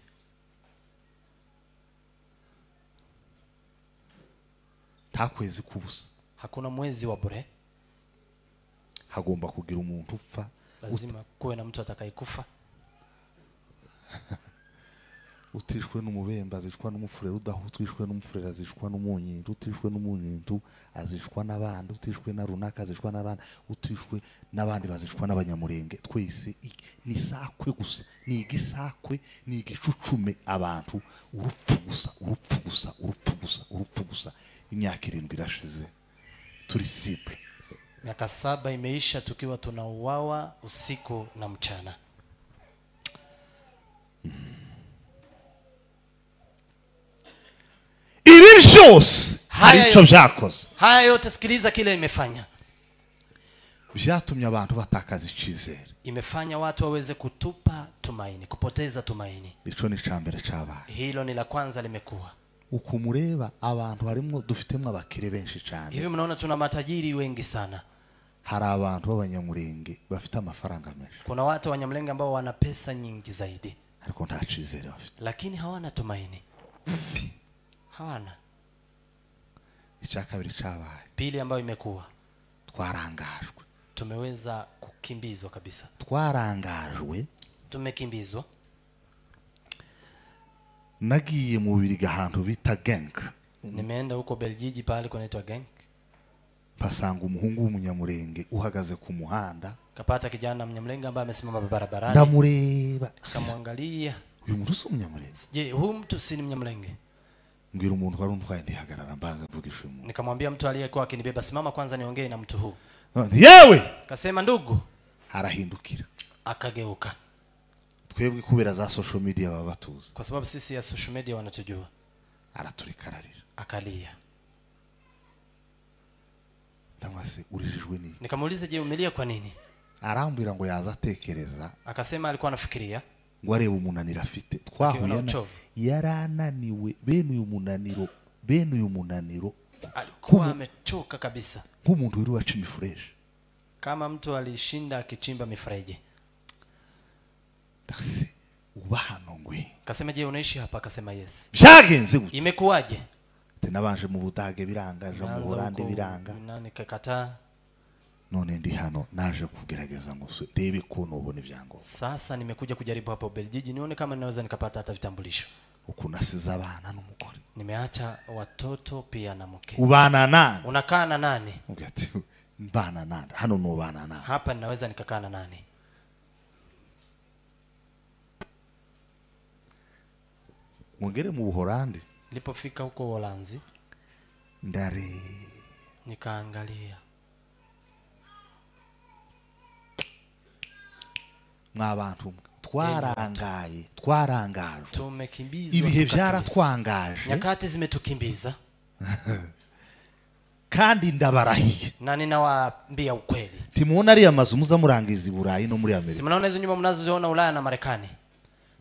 Nta kwezi kubusa. Hakuna mwezi wa bure. Hagomba kugira umuntu upfa. Lazima kuwe na mtu atakayekufa. Utishwe n'umubemba azishwa n'umufurere, udahutwishwe n'umufurere azishwa n'umunyindu, utishwe n'umunyindu azishwa n'abandi, utishwe na runaka azishwa n'abandi, utishwe n'abandi bazishwa n'abanyamurenge. Twese ni sakwe gusa, ni igisakwe, ni igicucume abantu, urupfu gusa, urupfu gusa, urupfu gusa, urupfu gusa. Imyaka 7 irashize turi simple. Miaka 7 imeisha tukiwa tunauawa usiku na mchana. Ibi byose hari icyo byakoze. Haya yote, sikiliza kile imefanya. Byatumye abantu batakaza icyizere. Imefanya watu waweze kutupa tumaini, kupoteza tumaini. Ico ni cambere cabaye. Hilo ni la kwanza limekuwa. Ukumureba abantu harimo dufitemo abakire benshi cyane. Hivi mnaona tuna matajiri wengi sana. Hari abantu b'abanyamurenge bafite amafaranga menshi. Kuna watu Wanyamulenge ambao wana pesa nyingi zaidi. Ariko nta cyizere bafite. Lakini hawana tumaini. Hawana. Icya kabiri cabaye. Pili ambayo imekuwa. Twarangajwe. Tumeweza kukimbizwa kabisa. Twarangajwe. Tumekimbizwa. Nagiye mu Bubirigi ahantu bita Genk. Nimeenda huko Belgiji pale kunaitwa Genk. Pasanga umuhungu w'umunyamurenge uhagaze ku muhanda. Kapata kijana Mnyamulenge ambaye amesimama barabarani. Ndamureba. Kamwangalia. Uyu muntu si umunyamurenge? Je, huyu mtu si Mnyamulenge? Mbwira umuntu wari untwaye ndihagarara mbanze mvugishe umuntu. Nikamwambia mtu aliyekuwa akinibeba, simama kwanza niongee na mtu huu. Yewe! Kasema ndugu. Arahindukira. Akageuka. Twebwe kubera za social media baba batuzi. Kwa sababu sisi ya social media wanatujua. Araturika ararira. Akalia. Ndamwase urijijwe ni. Nikamuuliza, je, umelia kwa nini? Arambwira ngo yaza atekereza. Akasema alikuwa anafikiria. Ngo arebe umunaniro afite. Twahuye yarananiwe bene uyu munaniro, bene uyu munaniro. Alikuwa amechoka kabisa. Nk'umuntu wiri waca imifureje. Kama mtu alishinda akichimba mifereji. Ndase uba hano ngwe. Akasema, je, unaishi hapa? Akasema yes. Byagenze gute? Imekuwaje? Nabanje mu Budage biranga, nja mu Holande biranga. Nani kakataa. None ndi hano naje kugerageza ngo ndebe ko nobona ibyangombwa. Sasa nimekuja kujaribu hapa Ubelgiji nione kama ninaweza nikapata hata vitambulisho. Ukunasiza abana n'umugore. Nimeacha watoto pia na mke. Ubana nani? Unakaa na nani? Ugati mbana nani? Hano no bana nani? Hapa ninaweza nikakaa na nani? Mwongere mu Buholandi. Nilipofika huko Uholanzi, ndare nikaangalia. Mwabantu twarangaye, twarangajwe. Tumekimbizwa. Ibihe byaratwangaje. Nyakati zimetukimbiza. Kandi ndabarahiye. Na ninawaambia ukweli. Ntimuona ari amazu muza murangiza i Burayi no muri Amerika. Si mnaona hizo nyumba mnazoziona Ulaya na Marekani?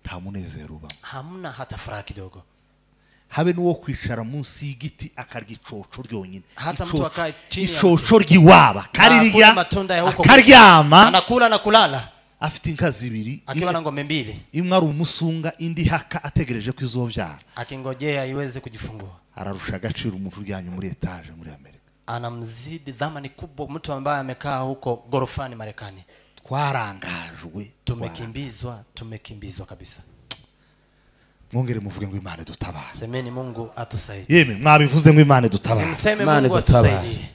Nta munezero uba. Hamna hata furaha kidogo. Habe nuwo kwicara munsi y'igiti akarya icoco ryonyine. Hata mtu akae chini ya icoco ry'iwaba karirya akaryama, anakula na kulala. Afite inka zibiri, akiwa na ng'ombe mbili, imwe ari umusunga indi haka ategereje ko izobyara, akingojea iweze kujifungua. Ararusha agaciro umuntu uryamye muri etage muri Amerika. Anamzidi dhamani kubwa mtu ambaye amekaa huko gorofani Marekani. Twarangajwe, tumekimbizwa, tumekimbizwa kabisa. Mwongere muvuge ngo Imana idutabare. Semeni Mungu atusaidie. Yeme mwabivuze ngo Imana idutabare. Simseme Mungu atusaidie.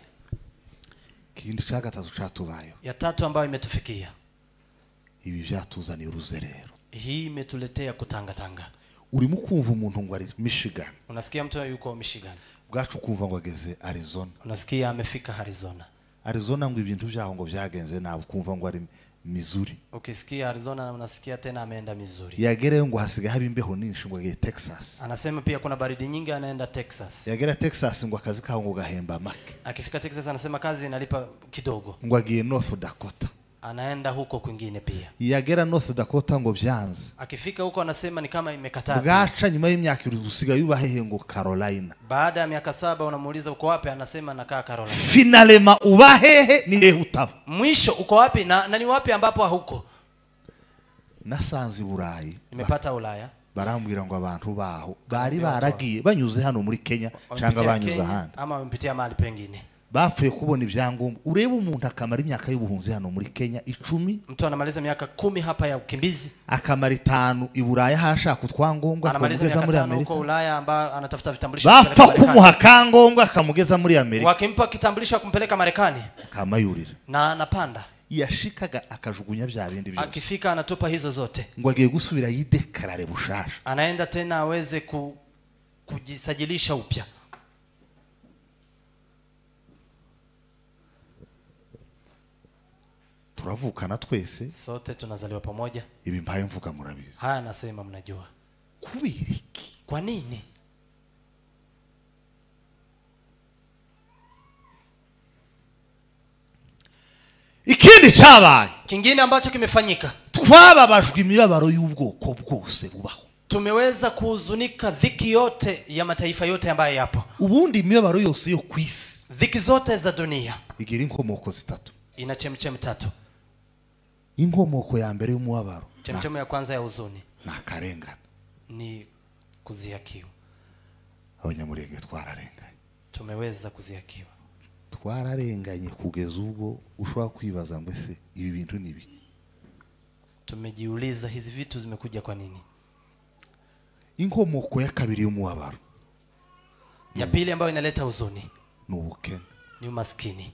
Kindi cha gatatu catubayeho. Ya tatu ambayo imetufikia. Ibi byatuzaniye uruzerero. Hii imetuletea kutangatanga. Urimo kumva umuntu ngo ari Michigan. Unasikia mtu yuko Michigan. Bwacu kumva ngo ageze Arizona. Unasikia amefika Arizona. Arizona ngo ibintu byaho ngo byagenze nabi, kumva ngo ari Missouri. Ukisikia Arizona unasikia tena ameenda Missouri. Yagereyo ngo hasigaye haba imbeho nyinshi ngo agiye Texas. Anasema pia kuna baridi nyingi anaenda Texas. Yagera Texas ngo akazi kaho ngo gahemba make. Akifika Texas anasema kazi inalipa kidogo. Ngo agiye North Dakota. Anaenda huko kwingine pia. Yagera North Dakota ngo byanze. Akifika huko anasema ni kama imekataa. Bwaca nyuma y'imyaka usigaye ubahehe ngo Carolina. Baada ya miaka 7 unamuuliza uko wapi, anasema nakaa Carolina. Finalema ubahehe ni hehe utaba. Mwisho uko wapi na ni wapi ambapo huko? Nasanze Burayi. Nimepata Ulaya. Barambwira ngo abantu baho bari baragiye banyuze hano muri Kenya cyangwa banyuze ahandi ama bampitia mahali pengine. Bapfuye kubona ibyangombwa. Urebe umuntu akamara imyaka y'ubuhunzi hano muri Kenya 10. Mtu anamaliza miaka 10 hapa ya ukimbizi. Akamara 5 i Buraya hashaka utwangombwa akamugeza muri Amerika. Huko Ulaya amba anatafuta vitambulisho. Bapfa kumuha kangombwa akamugeza muri Amerika. Wakimpa kitambulisho kumpeleka Marekani. Akamayurira. Na anapanda. Yashikaga akajugunya bya bindi byose. Akifika anatupa hizo zote. Ngo agiye gusubira yidekarare bushasha. Anaenda tena aweze kujisajilisha upya. Turavukana twese. Sote tunazaliwa pamoja. Ibi mbaye mvuga murabizi. Haya nasema mnajua. Kubera iki? Kwa nini? Ikindi cyabaye. Kingine ambacho kimefanyika. Twababajwe imibabaro y'ubwoko bwose bubaho. Tumeweza kuhuzunika dhiki yote ya mataifa yote ambayo yapo. Ubundi imibabaro yose yo kwisi. Dhiki zote za dunia. Igira inkomoko zitatu. Ina chemchem tatu. Inkomoko ya mbere y'umubabaro. Chemchemu ya kwanza ya huzuni. Na karengane. Ni kuzihakiwa. Abanyamurenge twararenganye. Tumeweza kuzihakiwa. Twararenganye kugeza ubwo ushobora kwibaza ngo ese ibi bintu ni ibi. Tumejiuliza hizi vitu zimekuja kwa nini? Inkomoko ya kabiri y'umubabaro. Ya pili ambayo inaleta huzuni ni ubukene. Ni umaskini.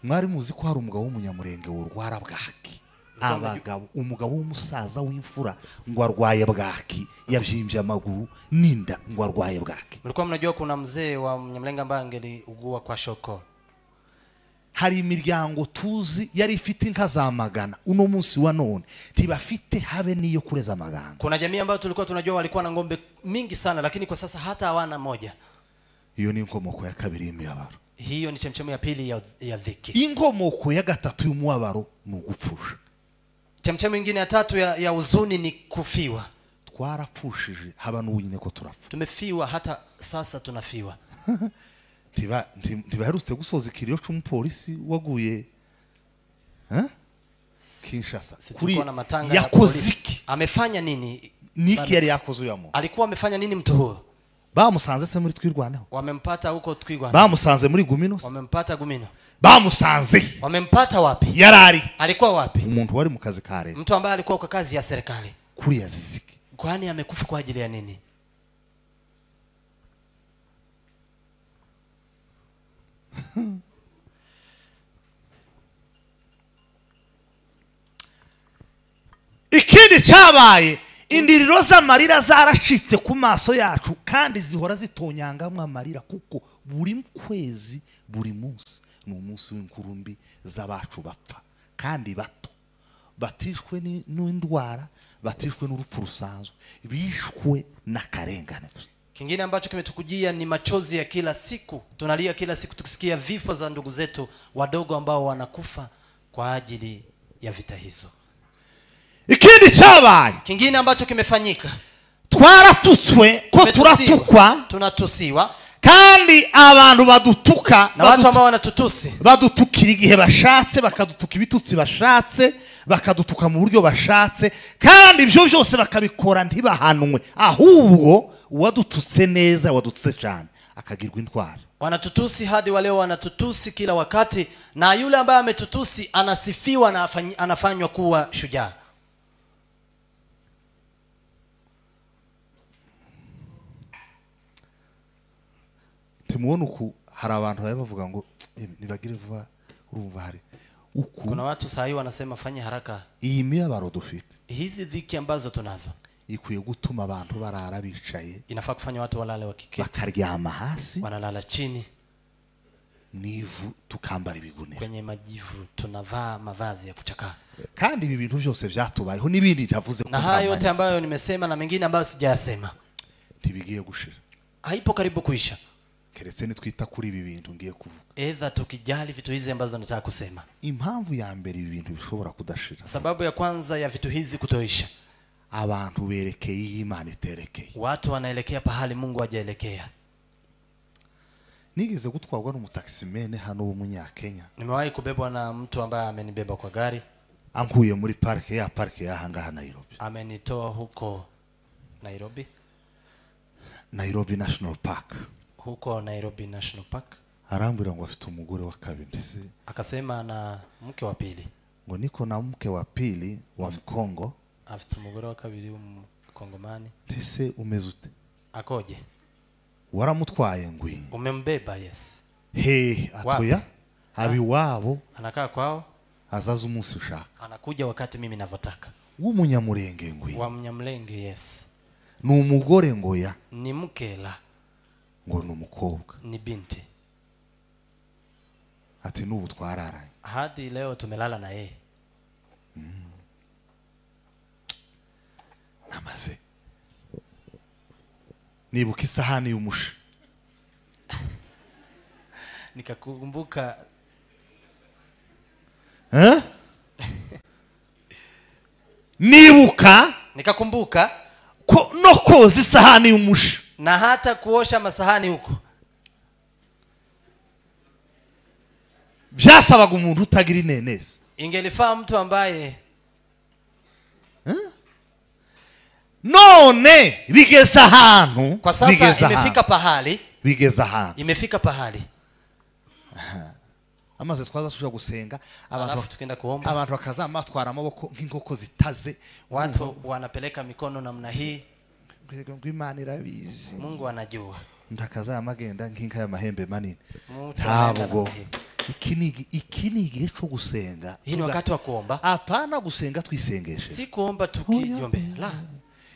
Mwari muzi ko hari umugabo w'umunyamurenge urwara bwaki. Abagabo umugabo w'umusaza w'imfura ngo arwaye bwaki, yabyimbye amaguru n'inda ngo arwaye bwaki. Mlikuwa mnajua kuna mzee wa Mnyamlenga ambaye angeliugua kwa shoko. Hari imiryango tuzi yari ifite inka za magana uno munsi wa none ntibafite habe niyo kureza magana. Kuna jamii ambayo tulikuwa tunajua walikuwa na ng'ombe mingi sana, lakini kwa sasa hata hawana moja. Iyo ni inkomoko ya kabiri y'imibabaro. Hiyo ni chemchemu ya pili ya dhiki. Inkomoko ya gatatu y'umubabaro ni ugupfusha. Chemchemu nyingine ya tatu ya huzuni ni kufiwa. Twarapfushije haba n'ubunyine ko turapfa. Tumefiwa hata sasa tunafiwa. Ntibaherutse gusoza ikiriyo c'umupolisi waguye Kinshasa. Kuri yakoze iki? Amefanya nini? Niki yari yakoze uyu muntu? Alikuwa amefanya nini mtu huyo? Bamusanze se muri Twirwaneho? Wamempata huko Twirwaneho. Bamusanze muri Gumino? Wamempata Gumino. Bamusanze. Wamempata wapi? Yarari. Alikuwa wapi? Umuntu wari mu kazi ka leta. Mtu ambaye alikuwa kwa kazi ya serikali. Kuri yaziziki. Kwani amekufa kwa ajili ya nini? Ikindi cyabaye indiriro z'amarira zarashitse ku maso yacu kandi zihora zitonyangamwe amarira kuko buri kwezi buri munsi ni umunsi w'inkurumbi z'abacu bapfa kandi bato batishwe n'indwara batishwe n'urupfu rusanzwe bishwe n'akarengane. Kingine ambacho kimetukujia ni machozi ya kila siku. Tunalia kila siku tukisikia vifo za ndugu zetu wadogo ambao wanakufa kwa ajili ya vita hizo. Ikindi cyabaye. Kingine ambacho kimefanyika. Twaratutswe ko turatukwa. Tunatusiwa. Kandi abantu badutuka na watu ambao wanatutusi. Badutukira igihe bashatse, bakadutuka ibitutsi bashatse, bakadutuka mu buryo bashatse, kandi ibyo byose bakabikora ntibahanwe. Ahubwo uwadututse neza wadutse cyane akagirwa intwara. Wanatutusi hadi waleo wanatutusi kila wakati, na yule ambaye ametutusi anasifiwa na anafanywa kuwa shujaa. Timuona uku hari abantu bavuga ngo nibagire vuba urumva hari uku. Kuna watu saa hii wanasema fanya haraka. Iyi mibabaro dufite, hizi dhiki ambazo tunazo, ikwiye gutuma abantu barara bicaye. Inafaa kufanya watu walale wakiketi, bakaryama hasi, wanalala chini, nivu tukambara ibigunira, kwenye majivu tunavaa mavazi ya kuchakaa. Kandi ibi bintu byose byatubayeho n'ibindi ntavuze na haya yote ambayo nimesema na mengine ambayo sijayasema ntibigiye gushira, haipo karibu kuisha. Keretse nitwita kuri ibi bintu ngiye kuvuga. Either tukijali vitu hizi ambazo nataka kusema. Impamvu ya mbere ibi bintu bishobora kudashira. Sababu ya kwanza ya vitu hizi kutoisha. Abantu berekeye Imana iterekeye. Watu wanaelekea pahali Mungu hajaelekea. Nigeze gutwarwa n'umutaximene hano w'umunyakenya. Nimewahi kubebwa na mtu ambaye amenibeba kwa gari. Ankuye muri parke ya parke ya hangaha Nairobi. Amenitoa huko Nairobi. Nairobi National Park. Huko Nairobi National Park. Arambwira ngo afite umugore wa kabiri. Akasema na mke wa pili. Ngo niko na mke wa pili wa Mkongo. Afite umugore wa kabiri w'umukongomani. Ese umeze ute? Akoje? Waramutwaye ngwi. Umembeba? Yes. He, atoya abiwabo. Anakaa kwao. Azaza umunsi ushaka. Anakuja wakati mimi ninavyotaka. W'umunyamurenge ngwi. Wa Mnyamulenge, yes. Ni umugore ngoya. Ni mke la. Ngo ni umukobwa. Ni binti. Ati n'ubu twararanye. Hadi leo tumelala na yeye. Namaze. Nibuka isahani y'umusha. Nikakumbuka. Eh? Nibuka. Nikakumbuka ko no koza isahani y'umusha. Na hata kuosha masahani huko. Byasabaga umuntu utagira inenesi. Ingelifaa mtu ambaye none bigeze ahantu. Kwa sasa imefika pahali. Bigeze ahantu. Imefika pahali. Amaze twaza tuja gusenga abantu abantu bakazama batwara amaboko nk'inkoko zitaze. Watu wanapeleka mikono namna hii. Ngo Imana irabizi. Mungu anajua. Ndakazama agenda nk'inka y'amahembe manini. Ntabwo iki ni igihe cyo gusenga. Hii ni wakati wa kuomba. Hapana gusenga twisengeshe. Si kuomba tukijiombea. La.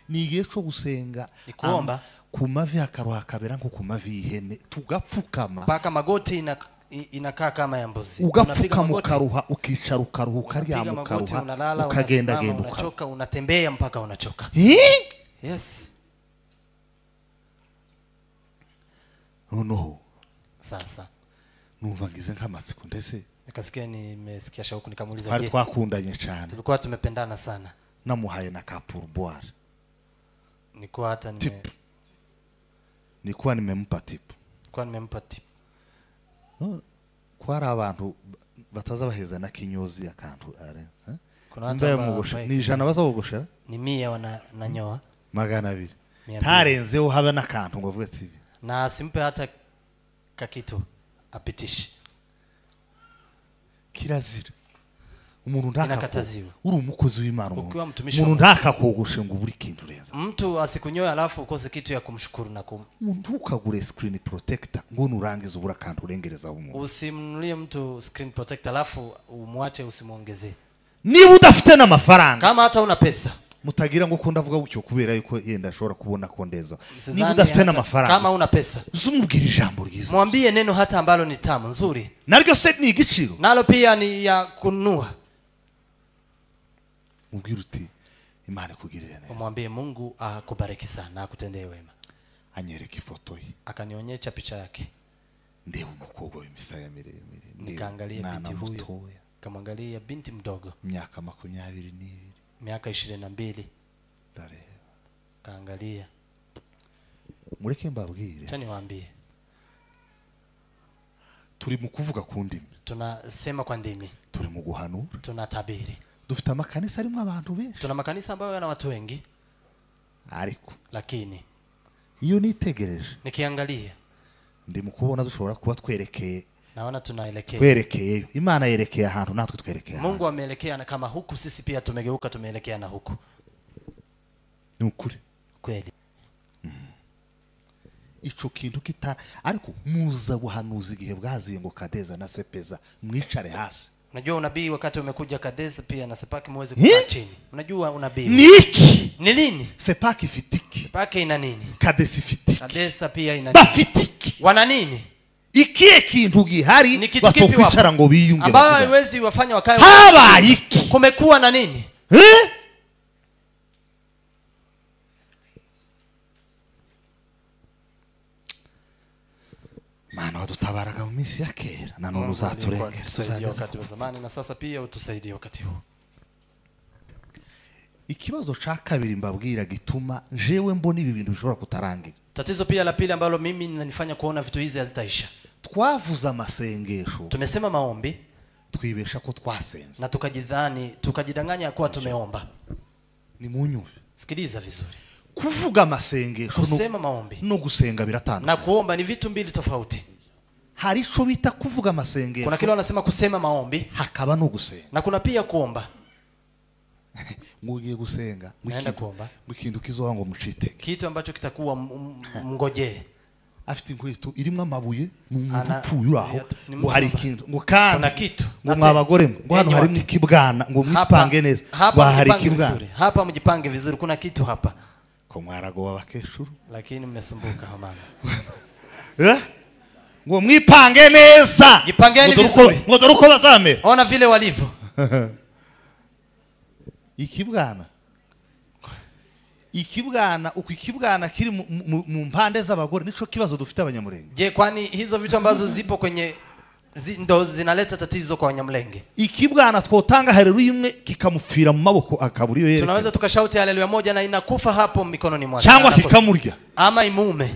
Ni igihe cyo gusenga. Ni kuomba ku mavi akaruha kabera nko ku mavi y'ihene tugapfukama. Paka magoti inakaa kama ya mbuzi. Ugapfukama ukaruha, ukicara ukaruha, ukaryama ukaruha, ukagenda genda unachoka, unatembea mpaka unachoka. Yes. Noneho sasa numva ngize nk'amatsiko ndetse nikasikia nimesikia shauku, nikamuuliza je. Twari twakundanye cyane. Tulikuwa tumependana sana. Namuhaye na ka pourboire. Nilikuwa hata nilikuwa nimempa tip. Nilikuwa nimempa tip. No, kwari abantu bataza baheza na kinyozi akantu are. Kuna watu ambao ni ijana bazabogoshera? Ni 100 wananyoa. 200. Ntarenzeho habe nakantu ngo avuge ati na simpe hata kakitu apitishe. Kirazira. Umuntu ndakataziwe. Uri umukozi w'Imana umuntu ndakakogoshe ngo buri kintu renza. Mtu asikunyoe alafu ukose kitu ya kumshukuru na kum. Umuntu ukagure screen protector ngo nurangize ubura kantu urengereza umuntu. Usimnunulie mtu screen protector alafu umwache usimuongezee. Niba udafite n'amafaranga. Kama hata una pesa. Mutagira ngo ko ndavuga gutyo kubera yuko yenda ashobora kubona kondeza. Niba udafite n'amafaranga. Kama una pesa. Uzumubwira ijambo ryiza. Mwambie neno hata ambalo ni tamu nzuri. Naryo se ni igiciro. Nalo pia ni ya kununua. Mubwire uti Imana ikugirire neza. Umwambie Mungu akubariki sana, akutendee wema. Anyereka ifoto ye. Akanionyesha picha yake. Ndeba umukobwa w'imisaya miremire. Nikaangalia binti huyo. Kamwangalia binti mdogo. Myaka 22. Miaka 22. Ndareba. Kaangalia. Mureke mbabwire. Acha niwaambie. Turi mu kuvuga ku ndimi. Tunasema kwa ndimi. Turi mu guhanura. Tunatabiri. Dufite amakanisa arimo abantu benshi. Tuna makanisa ambayo yana watu wengi. Ariko lakini iyo nitegereje nikiangalia ndi mu kubona dushobora kuba twerekeye. Naona tunaelekea. Twerekeye. Imana yerekeye ahantu natwe twerekeye. Mungu ameelekea na kama huku sisi pia tumegeuka tumeelekea na huku. Ni ukuri. Kweli. Ico kintu kita ariko muza buhanuzi igihe bwaziye ngo Kadeza na Sepeza mwicare hasi. Unajua unabii wakati umekuja Kadeza pia na Sepaki muweze kukaa chini. Unajua unabii. Ni iki? Ni lini? Sepaki fitiki. Sepaki ina nini? Kadesi fitiki. Kadesa pia ina nini? Bafitiki. Wana nini? Ikiye kintu gihari batokwicara ngo biyunge. Ambao haiwezi wafanya wakae. Habaye iki? Kumekuwa na nini? Eh? Mana wadutabaraga mu minsi ya kera na none uzaturengera. Tusaidie wakati wa zamani na sasa pia utusaidie wakati huu. Ikibazo cha kabiri mbabwira gituma jewe mbona ibi bintu bishobora kutarangira. Tatizo pia la pili ambalo mimi linanifanya kuona vitu hizi hazitaisha. Twavuza amasengesho. Tumesema maombi, twibesha ko twasenze. Na tukajidhani, tukajidanganya kuwa tumeomba. Ni munyumve. Sikiliza vizuri. Kuvuga amasengesho, kusema maombi no gusenga biratandukanye. Na kuomba ni vitu mbili tofauti. Hari ico bita kuvuga amasengesho. Kuna kile wanasema kusema maombi, hakaba no gusenga. Na kuna pia kuomba. Ngugiye gusenga, ngikintu kizoha ngo muciteke. Kitu ambacho kitakuwa mngojee. Afite inkweto irimo amabuye n'umuntu upfuye uraho ngo hari ikintu ngo kandi kuna kitu ngo mwabagore ngo hano harimo ikibwana ngo mwipange neza ngo hari ikibwana hapa mjipange vizuri kuna kitu hapa. Ko mwaragowa abakecuru lakini mmesumbuka hamana. Ngo mwipange neza. Jipangeni vizuri. Ngo dore uko bazamera. Ona vile walivyo. Ikibwana. Ikibwana uko ikibwana kiri mu mpande z'abagore nico kibazo dufite abanyamurenge. Je, kwani hizo vitu ambazo zipo kwenye ndo zinaleta tatizo kwa Wanyamulenge? Ikibwana twotanga haleluya imwe kikamufira mu maboko akaburiyo yere. Tunaweza tukashauti haleluya moja na inakufa hapo mikononi mwake. Cyangwa kikamurya. Ama imume.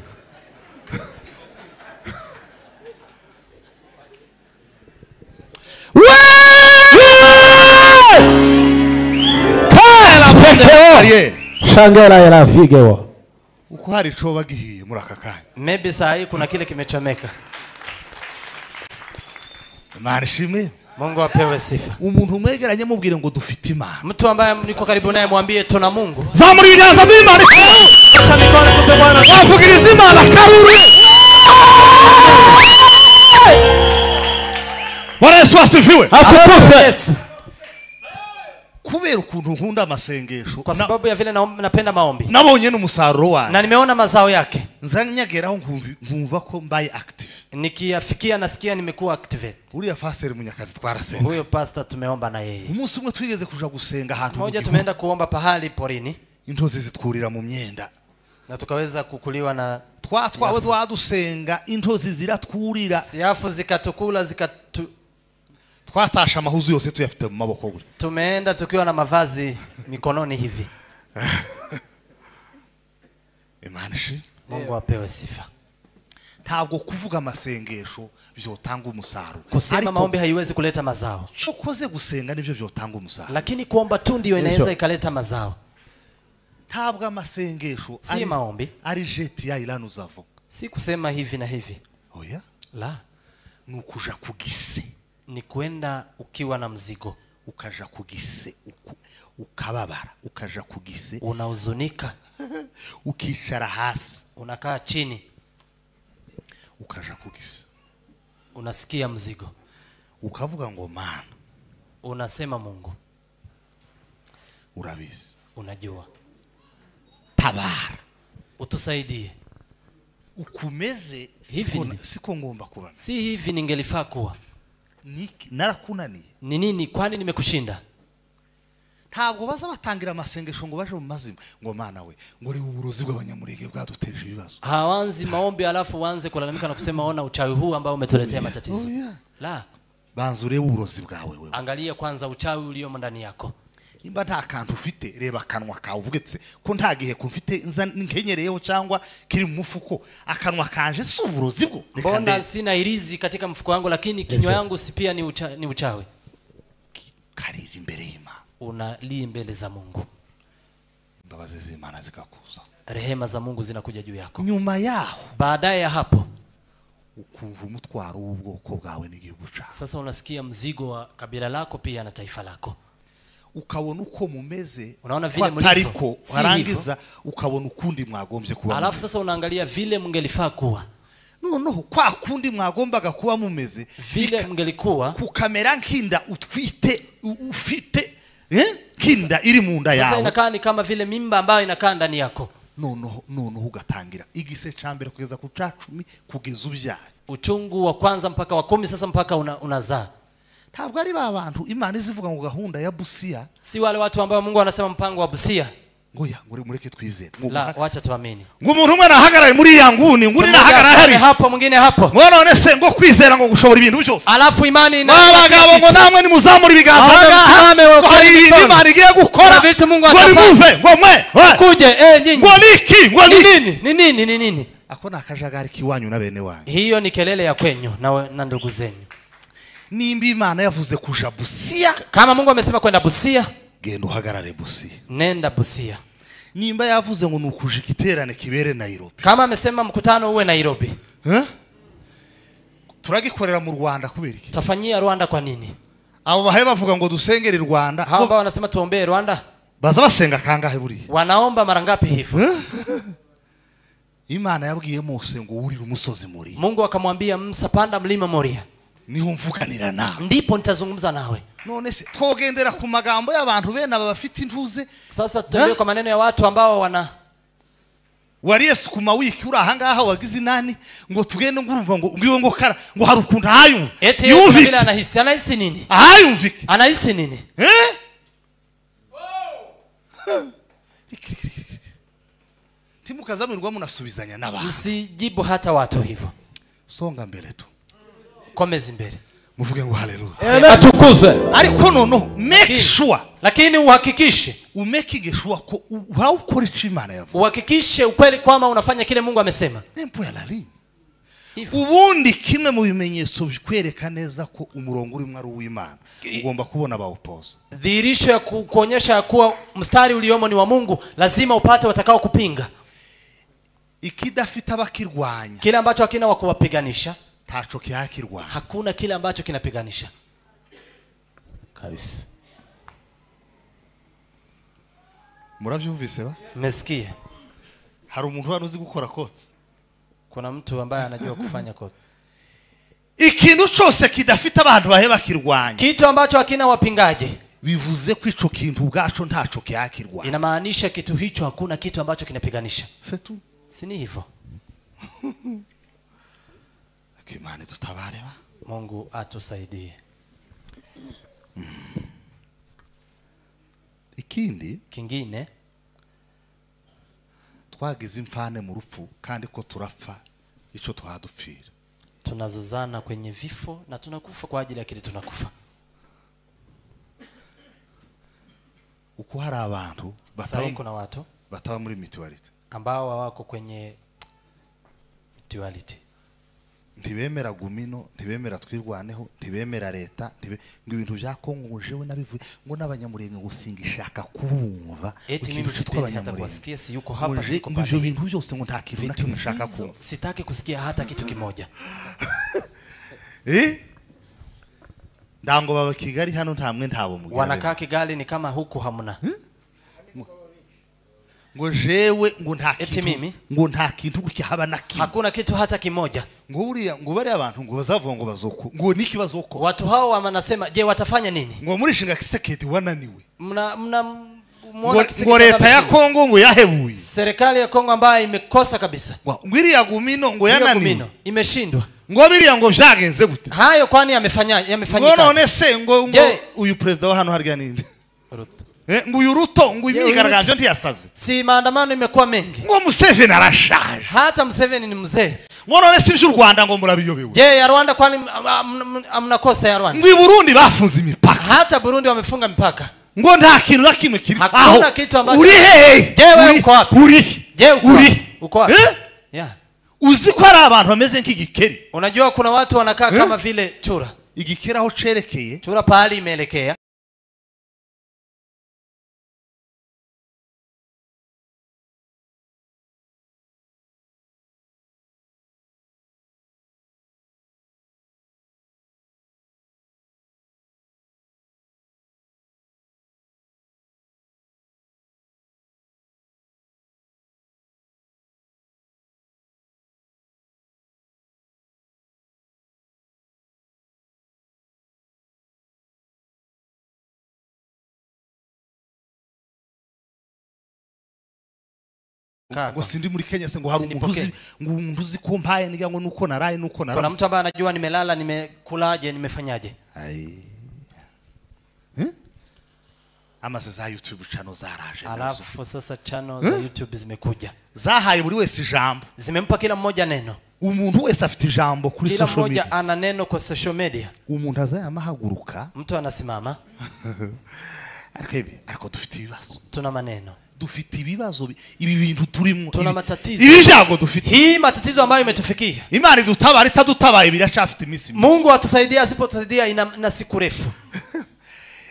Shangela ya vigewa. Uko hari coba gihiye muri aka kanya. Maybe saa hii kuna kile kimechomeka. Imana ishimwe. Mungu apewe sifa. Umuntu mwegeranye mubwire ngo dufite Imana. Mtu ambaye niko karibu naye mwambie tuna Mungu. Zamura ibiganza by'Imana. Nyosha mikono tupe Bwana. Wavugiriza Imana karuru. Bwana Yesu asifiwe. Atukuzwe. Kubera ukuntu nkunda amasengesho, kwa sababu ya vile napenda maombi, nabonye n'umusaruro wayo na nimeona mazao yake. Nzanyageraho nkumva ko mbaye active. Nikiafikia nasikia nimekuwa activate. Uriya pastor Munyakazi twarasenga. Huyo pastor tumeomba na yeye. Umunsi umwe twigeze kuja gusenga ahantu moja, tumeenda kuomba pahali porini. Intozi zitwurira mu myenda na tukaweza kukuliwa na twatwawe twadusenga intozi ziratwurira. Siafu zikatukula zikatu twatasha amahuzu yose tuyafite mu maboko gure. Tumeenda tukiwa na mavazi mikononi hivi. Imana ishimwe. Mungu apewe sifa. Ntabwo kuvuga amasengesho byotanga umusaruro. Kusema maombi haiwezi kuleta mazao. Ukoze gusenga nivyo byotanga umusaruro. Lakini kuomba tu ndio inaweza ikaleta mazao. Ntabwo amasengesho si maombi ari jeti ya ilanu zavo. Si kusema hivi na hivi. Oya? La. Nukuja kugise. Ni kwenda ukiwa na mzigo. Ukaja kugise, ukababara, ukaja kugise. Unahuzunika. Ukicara hasi. Unakaa chini. Ukaja kugise. Unasikia mzigo. Ukavuga ngo Mana. Unasema Mungu. Urabizi. Unajua. Tabara. Utusaidie. Ukumeze siko ngomba kuba. Si hivi ningelifaa kuwa. Narakunaniye. Ni nini kwani nimekushinda? Ntabwo baza batangira amasengesho ngo baje mu mazima ngo Mana we ngo reba uburozi bw'abanyamurenge bwaduteje ibibazo. Hawanzi maombi alafu waanze kulalamika na kusema ona uchawi huu ambao umetuletea matatizo. Oh, yeah. La. Banza urebe uburozi bwawe wewe. Angalia kwanza uchawi ulio ndani yako. Nimba nta kantu ufite reba akanwa kawe uvugetse ko nta gihe kumfite nza nkenyereyeho cyangwa kiri mu mufuko akanwa kanje si uburozi bwo. Mbona sina irizi katika mfuko wangu lakini kinywa yangu si pia ni uchawi. Karira imbere y'Imana. Unali mbele za Mungu. Imbabazi z'Imana zikakuza. Rehema za Mungu zinakuja juu yako. Nyuma yaho, baadaye ya hapo, ukumva umutwaro w'ubwoko bwawe n'igihugu cyawe. Sasa unasikia mzigo wa kabila lako pia na taifa lako. Ukabona uko mumeze, unaona vile mlivyo, warangiza ukabona ukundi mwagombye kuba. Alafu sasa unaangalia vile mngelifaa kuwa. Noneho kwa kundi mwagombaga kuba mumeze, vile mngelikuwa kukamera nkinda utwite ufite kinda iri mu nda yawe. Sasa inakaa ni kama vile mimba ambayo inakaa ndani yako. Noneho ugatangira igise ca mbere kugeza ku ca 10 kugeza ubyaye. Uchungu wa kwanza mpaka wa 10 sasa mpaka unazaa. Ntabwo ari ba bantu Imana izivuga ngo gahunda ya Busia. Si wale watu ambao Mungu anasema mpango wa Busia. Ngo ya ngo mureke twizere. La, wacha tuamini. Ngo umuntu umwe nahagarare muri ya nguni, ngo uri nahagarara hari hapo, mwingine hapo. Ngo none se ngo kwizera ngo gushobora ibintu byose. Alafu imani ina abagabo ngo namwe nimuzamura ibiganza. Ngo hari ibintu Imana igiye gukora. Vitu Mungu Ngo atafanya. nimuve, ngo mwe. Kuje nyinyi. Ngo niki, ngo Ni niki. nini? Ni nini? Ni nini? Ako ni akajagari kiwanyu na bene wanyu. Hiyo ni kelele ya kwenyu na ndugu zenyu. Nimba Imana yavuze kuja Busia, Kama Mungu amesema kwenda Busia, genda uhagarare Busia. Nenda Busia. Nimba yavuze ngo nukuja igiterane kibere Nairobi. Kama amesema mkutano uwe Nairobi. Turagikorera mu Rwanda kubera iki? Tafanyia Rwanda kwa nini? Abo bahe bavuga ngo dusengere Rwanda. Hao ambao wanasema tuombee Rwanda. Baza basenga kangahe buriya? Wanaomba mara ngapi hivyo? Imana yabwiye Mose ngo urire umusozi Moria. Mungu akamwambia Musa, panda mlima Moria. Niho mvuganira nawe. Ndipo nitazungumza nawe. None se twogendera ku magambo y'abantu bene aba bafite intuze? Sasa tutembee kwa maneno ya watu ambao wana wariye sukuma wiki uri aha ngaha wagize inani ngo tugende ngurumva ngo ngiwe ngo kara ngo hari ukuntu ahayumva. Eti yumva anahisi, anahisi nini? Ahayumvike. Anahisi nini? Ntimukazamirwa munasubizanya n'abantu. Msijibu hata watu hivyo. Songa mbere tu. Komeza imbere. Muvuge ngo haleluya. Atukuzwe. Ariko noneho make sure. Lakini uhakikishe. Umake sure ko ukora icyo Imana yavuze. Uhakikishe ukweli kwamba unafanya kile Mungu amesema. Nempo ya lali. Ubundi kimwe mu bimenyetso bikwereka neza ko umurongo urimo ari uw'Imana, ugomba kubona bawupoza. Dhihirisho ya kuonyesha kuwa mstari uliomo ni wa Mungu, lazima upate watakao kupinga. Ikidafite abakirwanya, kile ambacho hakina wa kuwapiganisha, ntaco kyakirwanya. Hakuna kile ambacho kinapiganisha. Kabisa. Murabyumvise ba? Mmesikia? Hari umuntu hano uzi gukora kotsi? Kuna mtu ambaye anajua kufanya kotsi. Ikintu cyose kidafite abantu bahe bakirwanya, kitu ambacho hakina wapingaji, bivuze ko ico kintu ubwaco ntaco kyakirwanya. Inamaanisha kitu hicho hakuna kitu ambacho kinapiganisha. C'est tout. Si ni hivyo? Imana tutabare ba. Mungu atusaidie. Ikindi kingine, twagize imfane mu rupfu kandi ko turapfa ico twadupfira. Tunazozana kwenye vifo na tunakufa kwa ajili ya kile tunakufa. Uko hari abantu kuna watu bataba muri mutuality ambao hawako kwenye mutuality. Ntibemera gumino, ntibemera twirwaneho, ntibemera leta, ngo ibintu bya Kongo jewe nabivuye ngo n'abanyamurenge gusinga ishaka kubumva. Eti mimi sipendi hata kusikia, si yuko hapa siko pale. Ibyo bintu byose ngo nta kintu na kimwe nshaka kumva. Sitaki kusikia hata kitu kimoja. Ndango baba Kigali hano ntamwe ntabo mugira. Wanakaa Kigali ni kama huku hamna. Ngo jewe ngo nta kintu, ngo nta kintu gukihaba na kimwe. Hakuna kitu hata kimoja. Ngo buriya ngo bari abantu ngo bazavuga ngo bazoko, ngo niki bazoko. Watu hao wanasema je, watafanya nini? Ngo muri shinga Kisekedi wananiwe. Mna muona Kisekedi ngo leta ya Kongo ngo yahebuye. Serikali ya Kongo ambayo imekosa kabisa. Ngo iriya gumino ngo yananiwe. Imeshindwa. Ngo biriya ngo byagenze gute? Hayo kwani yamefanyika. Ngo none se ngo uyu president wa hano harya ninde? Ruto. Ngo uyu Ruto ngo imyigaragambyo ntiyasaze. Si maandamano imekuwa mengi. Ngo Museveni arashaje. Hata Museveni ni mzee. Ngo none si by'u Rwanda ngo murabiyobewe. Je, ya Rwanda kwani mnakosa ya Rwanda? Ngo i Burundi bafunze imipaka. Hata Burundi wamefunga mipaka. Ngo nta kintu na kimwe kiri. Hakuna kitu ambacho. Uri hehe? Je, wewe uko wapi? Uri. Je, uko wapi? Uko wapi? Yeah. Uzi ko ari abantu bameze nk'igikeri. Unajua kuna watu wanakaa kama vile chura. Igikeri aho cerekeye. Chura pahali imeelekea. Ngo sindi muri Kenya se ngo hari umuntu uzi, ngo umuntu uzi ko mpaye niga ngo nuko naraye nuko naraye. Kuna mtu ambaye anajua nimelala, nimekulaje, nimefanyaje? Ai. Amaze za YouTube channel zaraje. Alafu sasa channel za YouTube zimekuja. Zahaye buri wese ijambo. Zimempa kila mmoja neno. Umuntu wese afite ijambo kuri social media. Kila mmoja ana neno kwa social media. Umuntu azayamahaguruka. Mtu anasimama. Ariko dufite ibibazo. Tuna maneno. Dufite ibibazo ibi bintu turimo. Tuna matatizo. Ibi byago dufite. Hii matatizo ambayo imetufikia. Imana idutabara itadutabaye biracafite iminsi. Mungu atusaidia asipotusaidia ina siku refu.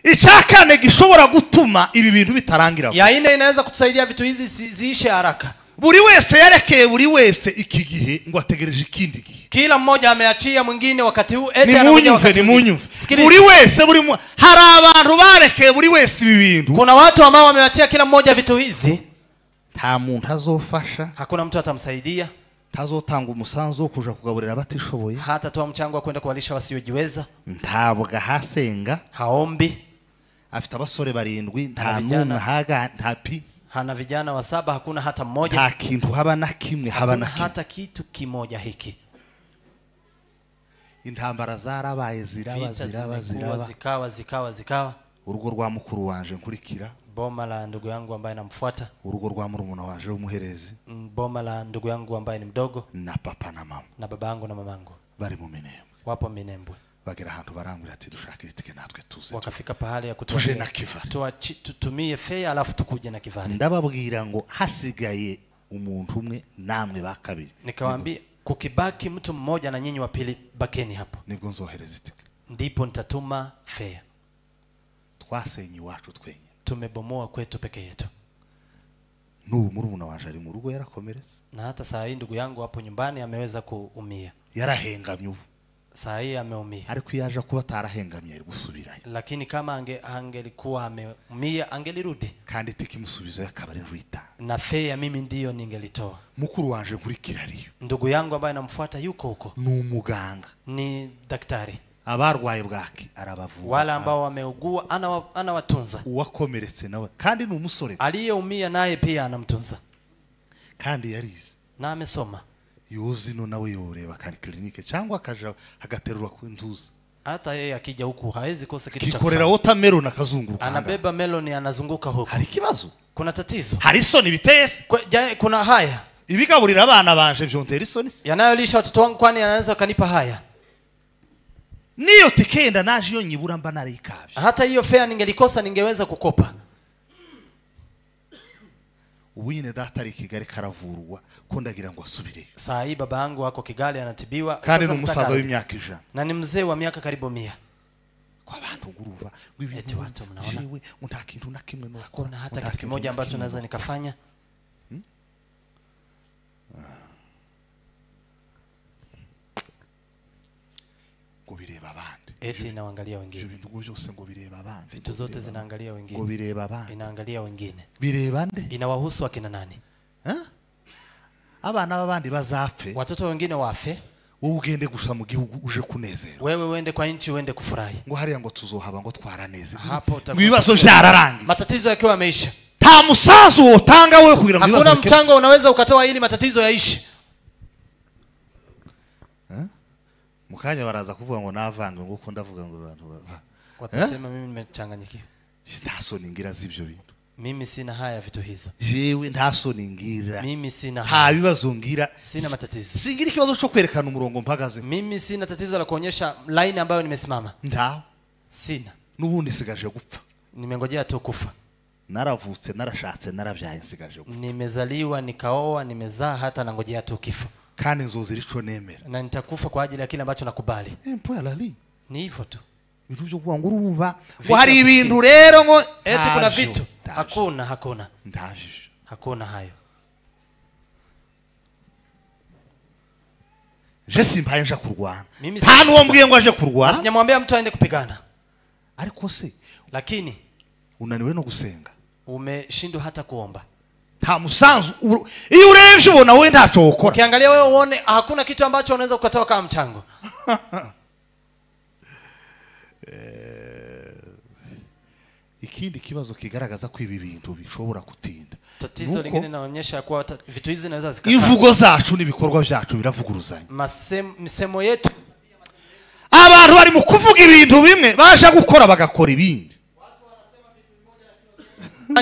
Icyakane gishobora gutuma ibi bintu bitarangira. Ya ine inaweza kutusaidia vitu hizi ziishe haraka. Buri wese yarekeye buri wese iki gihe ngo ategereje ikindi gihe. Kila mmoja ameachia mwingine wakati huu eti anakuja wakati. Nimunyumve. Buri wese buri hari abantu barekeye buri wese ibi bintu. Kuna watu ambao wameachia kila mmoja vitu hizi. Nta muntu azofasha. Hakuna mtu atamsaidia. Ntazotanga umusanzu wo kuja kugaburira abatishoboye. Hata toa mchango wa kwenda kuwalisha wasiojiweza. Ntabwo hasenga. Haombi. Afite abasore barindwi nta numwe haga nta pi. Hana vijana wa 7 hakuna hata mmoja. Nta kintu haba na kimwe haba na kimwe. Hata kitu kimoja hiki. Intambara zarabaye ziraba ziraba ziraba. Zikawa zikawa zikawa. Urugo rwa mukuru wanje nkurikira. Boma la ndugu yangu ambaye namfuata. Urugo rwa murumuna wanje w'umuherezi. Boma la ndugu yangu ambaye ni mdogo. Na papa na mama. Na babangu na mamangu. Bari mu Minembwe. Wapo Minembwe. Bagera ahantu barambwira ati dushaka itike natwe tuze. Wakafika pahali ya tuje na Kivale. Tutumie fea alafu tukuje na Kivale. Ndababwira ngo hasigaye umuntu umwe namwe bakabiri. Nikawaambia kukibaki mtu mmoja na nyinyi wa pili bakeni hapo. Nibwo nzohereza itike. Ndipo nitatuma fea. Twasenye iwacu twenyine. Tumebomoa kwetu peke yetu. N'ubu murumuna wanje ari mu rugo yarakomeretse. Na hata saa hii ndugu yangu hapo nyumbani ameweza kuumia. Yarahengamye ubu. Saa hii ameumia. Ariko yaje kuba atarahengamye ari gusubirayo. Lakini kama angelikuwa ameumia angelirudi. Kandi tikimusubiza yakabari ruita. Na fea mimi ndiyo ningelitoa. Mukuru wanje nkurikira ariyo. Ndugu yangu ambaye namfuata yuko huko. Ni umuganga. Ni daktari. Abarwaye bwaki arabavura. Wale ambao wameugua anawatunza. Uwakomeretse nawe kandi ni umusore. Aliyeumia naye pia anamtunza. Kandi yarize. Na amesoma. Yozi no nawe yoreba kandi klinike cyangwa akaja agaterura ku ntuza. Hata yeye akija huku hawezi kosa kitu cha kikorera watermelon akazunguruka. Anabeba melon anazunguka huku. Hari kibazo? Kuna tatizo. Hari isoni biteye se? Kuna haya. Ibigaburira abana banje vyontera isoni se? Yanayolisha watoto wangu kwani anaweza kanipa haya? Niyo tikenda naje iyo nyibura mba narikavye. Hata hiyo fea ningelikosa ningeweza kukopa. Ubu nyine data ari Kigali karavurwa ko ndagira ngo asubire. Saa hii baba yangu wako Kigali anatibiwa. Kandi ni umusaza w'imyaka 100. Na ni mzee wa miaka karibu 100. Kwa bantu nguruva eti watu mnaona. Jewe nta kintu na kimwe nokora na hata kitu kimoja ambacho naweza nikafanya. Ngo bireba abandi. Eti inaangalia wengine. Ibintu byose ngo bireba abandi. Vitu zote zinaangalia wengine. Ngo bireba abandi. Inaangalia wengine. Bireba nde? Inawahusu akina nani? Abana b'abandi bazafe. Watoto wengine wafe. Wowe ugende gusa mu gihugu uje kunezerwa. Wewe uende kwa nchi uende kufurahi. Ngo hariya ngo tuzohaba ngo twaraneze. Hapo utakuwa. Ibibazo byararangiye. Matatizo yakiwa yameisha. Nta musanzu wotanga wewe kugira ngo ibibazo. Hakuna mchango unaweza ukatoa ili matatizo yaishe. Mukanya baraza kuvuga ngo navange ngo uko ndavuga ngo abantu watasema mimi nimechanganyikiwa. Nta soni ngira z'ibyo bintu. Mimi sina haya vitu hizo. Jewe nta soni ngira. Mimi sina haya. Bibazo ngira. Sina matatizo. Singira ikibazo cyo kwerekana umurongo mpagaze. Mimi sina tatizo la kuonyesha line ambayo nimesimama. Nta. Sina. Nubundi sigaje gupfa. Nimengojea tu kufa. Naravutse narashatse naravyaye nsigaje gupfa. Nimezaliwa nikaoa nimezaa hata nangojea tu kifo. Kandi nzozira ico nemera. Na nitakufa kwa ajili ya kile ambacho nakubali. Mpo alali. Ni hivyo tu. Ibintu byo kuvuga ngo urumva ngo hari ibintu rero ngo eti kuna vitu. Hakuna hakuna. Ndaje. Hakuna hayo. Je simpaye nja kurwana. Nta nuwo mbwiye ngo aje kurwana. Sijamwambia mtu aende kupigana. Ariko se lakini unaniwe no gusenga. Umeshindwa hata kuomba. Nta musanzu iyo urebye ubona wewe ntaco ukora. Ukiangalia wewe uone hakuna kitu ambacho unaweza ukatoa kama mchango. Ikindi kibazo kigaragaza ko ibi bintu bishobora kutinda. Tatizo lingine linaonyesha kuwa vitu hizi zinaweza zikataa. Imvugo zacu n'ibikorwa byacu biravuguruzanya. Misemo yetu. Abantu bari mu kuvuga ibintu bimwe baje gukora bagakora ibindi.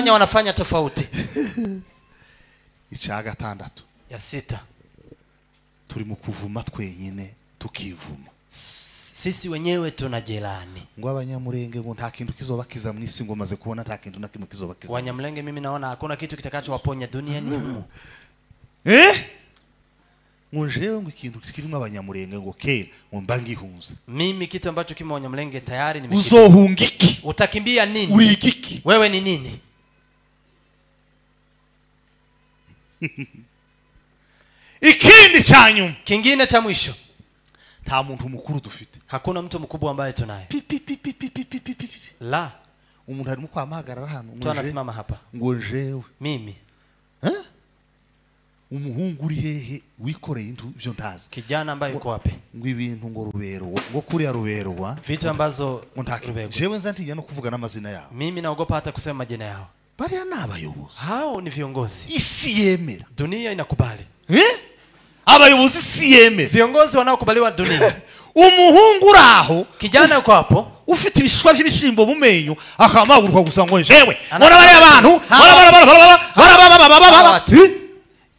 Wanafanya tofauti. Icya gatandatu. Ya sita. Turi mu kuvuma twenyine tukivuma. Sisi wenyewe tunajilani. Ngo abanyamurenge ngo nta kintu kizobakiza mu isi, ngo maze kubona nta kintu na kimwe kizobakiza. Wanyamulenge mimi naona hakuna kitu kitakachowaponya duniani humu. Ngo jewe ngo ikintu kirimo abanyamurenge ngo kera ngo mbangihunze. Mimi kitu ambacho kimo Wanyamulenge tayari nimekimbia. Uzohunga iki? Utakimbia nini? Uri iki? Wewe ni nini? Ikindi cha nyuma. Kingine cha mwisho. Nta muntu mukuru dufite. Hakuna mtu mkubwa ambaye tunaye. Pi pi pi pi pi pi pi pi. La. Umuntu arimo kwamahagarara hano. Mtu anasimama hapa. Ngo jewe. Mimi. Umuhungu uri hehe wikoreye intu byo ntazi. Kijana ambaye yuko wapi? Ngo ibintu ngo ruberwa, ngo kuriya ruberwa. Vitu ambazo ruberwa. Jewe nza ntinya no kuvuga n'amazina yao. Mimi naogopa hata kusema majina yao. Bariya n'abayobozi. Hao ni viongozi. Isi yemera. Dunia inakubali. Abayobozi si yemera. Viongozi wanaokubaliwa dunia. Umuhungu uraho, kijana yuko hapo, ufite ibishishwa by'ibishimbo mu menyo, akamaguruka gusa ngo jewe. Mbona bariya abantu, bara.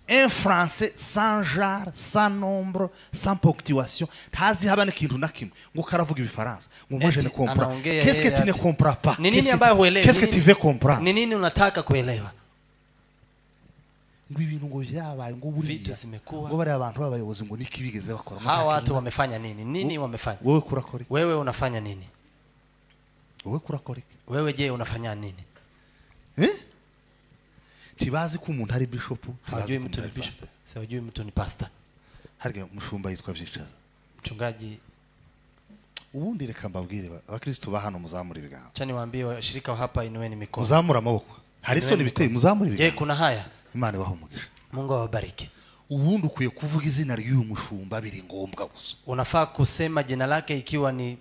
Un français sans genre, sans nombre, sans ponctuation. Ntazi haba n'ikintu na kimwe. Ngo karavuga ibifaransa. Ngo moi je ne comprends. Qu'est-ce que tu ne comprends pas? Ni nini ambayo huelewi? Qu'est-ce que tu veux comprendre? Ni nini unataka kuelewa? Ngo ibintu ngo byabaye ngo buriya. Ngo bari abantu b'abayobozi ngo niki bigeze bakora. Hawa watu wamefanya nini? Nini wamefanya? Wewe kurakora iki? Wewe unafanya nini? Wewe kurakora iki? Wewe je unafanya nini? Ntibazi ko umuntu ari bishop, hawajui mtu ni bishop, hawajui mtu ni pastor. Harya umushumba yitwa Vyicaza. Mchungaji. Ubundi reka mbabwire abakristo ba hano muzamura ibiganza. Acha niwaambie washirika wa hapa inueni mikono. Muzamura amaboko. Hari isoni biteye muzamura ibiganza. Je, kuna haya? Imana ibahe umugisha. Mungu awabariki. Ubundi ukwiye kuvuga izina ry'uyu mushumba biri ngombwa gusa. Unafaa kusema jina lake ikiwa ni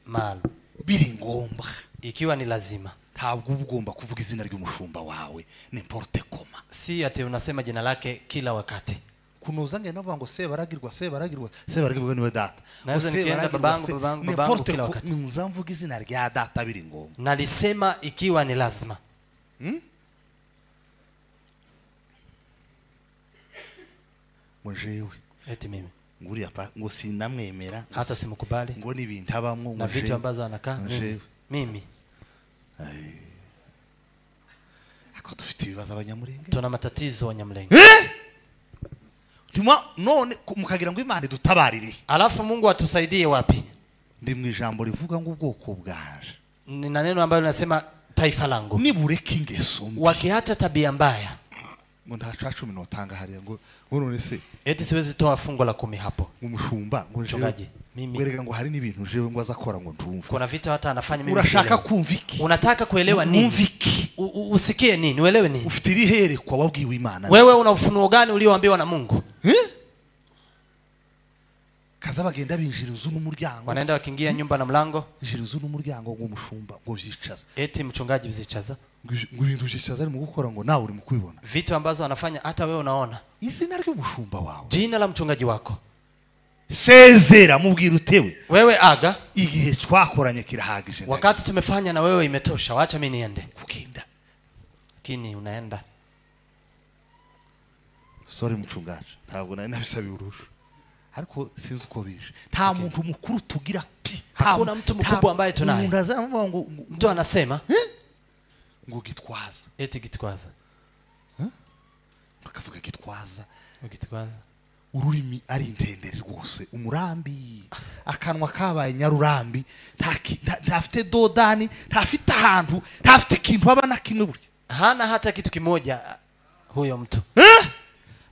maalum. Biri ngombwa. Ikiwa ni lazima. Ntabwo ugomba kuvuga izina ry'umushumba wawe n'importe koma. Si ati unasema jina lake kila wakati. Kunoza nge navuga ngo sebaragirwa sebaragirwa sebaragirwa niwe data. Naweza nikienda babangu babangu babangu kila wakati. Nzamvuga izina rya data biri ngombwa. Nalisema ikiwa ni lazima. Mjewe. Eti mimi. Nguri hapa ngo sinamwemera. Hata simkubali. Ngo nibintu abamwo na vitu ambazo anakaa. Mimi. Ako dufite ibibazo abanyamurenge. Tuna matatizo Wanyamulenge. Ntimwa none mukagira ngo Imana idutabarire. Alafu Mungu atusaidie wapi? Ndi mu ijambo rivuga ngo ubwoko bwaje. Nina neno ambalo linasema taifa langu. Nibureka ingeso mbi. Wakiacha tabia mbaya. Ngo nta ca 10 notanga hariya ngo none se. Eti siwezi toa fungo la 10 hapo. Umushumba ngo mchungaji. Mimi. Wereka ngo hari n'ibintu jewe ngo azakora ngo ntumva. Kuna vitu hata anafanya mimi. Urashaka kumva iki? Unataka kuelewa nini? Umva iki? Usikie nini? Uelewe nini? Ufite iriherekwa wabwiwe Imana. Wewe una ufunuo gani ulioambiwa na Mungu? Kaza bagenda binjira inzu n'umuryango. Wanaenda wakiingia nyumba na mlango. Injira inzu n'umuryango ngo umushumba ngo vyicaza. Eti mchungaji vyicaza. Ngo ibintu vyicaza ari mu gukora ngo nawe uri mu kubibona. Vitu ambazo anafanya hata wewe unaona. Izina ry'umushumba wawe. Jina la mchungaji wako. Sezera mubwira utewe. Wewe aga. Igihe twakoranye kirahagije. Wakati tumefanya na wewe imetosha, wacha mimi niende. Kugenda. Lakini unaenda. Sorry mchungaji, ntabwo nari nabisabiye uruhusha. Ariko sinzi uko bije. Nta muntu mukuru tugira pi. Hakuna mtu mkubwa ambaye tunaye. Mtu anasema ngo Gitwaza. Eti Gitwaza. Bakavuga Gitwaza. Gitwaza. Ururimi ari intendere rwose, umurambi, akanwa kabaye nyarurambi, ntafite dodani, ntafite ahantu, ntafite ikintu abana kimwe burya. Hana hata kitu kimoja huyo mtu.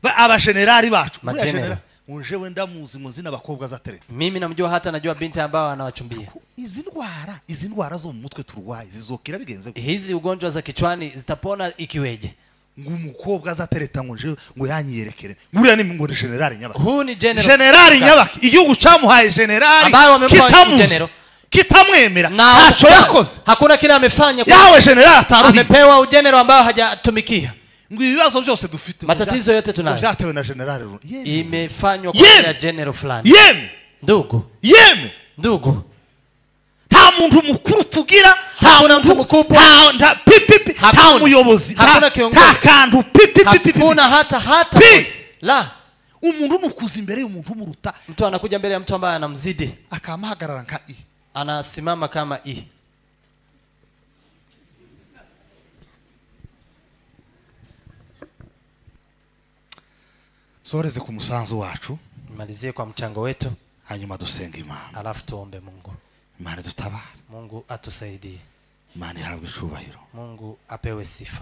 Aba generali bacu. Unjewe ndamuzi muzina abakobwa za tereta. Mimi namjua hata najua binti ambao anawachumbia. Izi ndwara zo mu mutwe turwaye zizokira bigenze. Hizi ugonjwa za kichwani zitapona ikiweje? Ngo umukobwa azatereta ngo nje ngo yanyiyerekere. Nguriya ni ngo ni generali Nyabaki. Huu ni general. Generali Nyabaki igihugu camuhaye generali kitamwemera. Ntaco yakoze. Hakuna kile amefanya. Yawe generali ataruhi. Amepewa ugeneral ambao hajatumikia. Ngo ibibazo byose dufite. Matatizo yote tunayo. Byatewe na generali. Imefanywa kwa ya general fulani. Yeme. Ndugu. Yeme. Ndugu. Nta Nta muntu mukuru tugira, Hakuna mtu mkubwa. Nta pipipi, nta Hakuna. muyobozi, Hakuna kiongozi. nta kantu pipipipi. Hakuna hata Pi. la. Umuntu nukuza imbere y'umuntu umuruta, Mtu anakuja mbele ya mtu ambaye anamzidi, akamahagarara nka i. Anasimama kama i. Soreze ku musanzu wacu. Nimalizie kwa mchango wetu. Hanyuma dusenga Imana. Alafu tuombe Mungu. Imana dutabare. Mungu atusaidie. Imana ihabwe icubahiro. Mungu apewe sifa.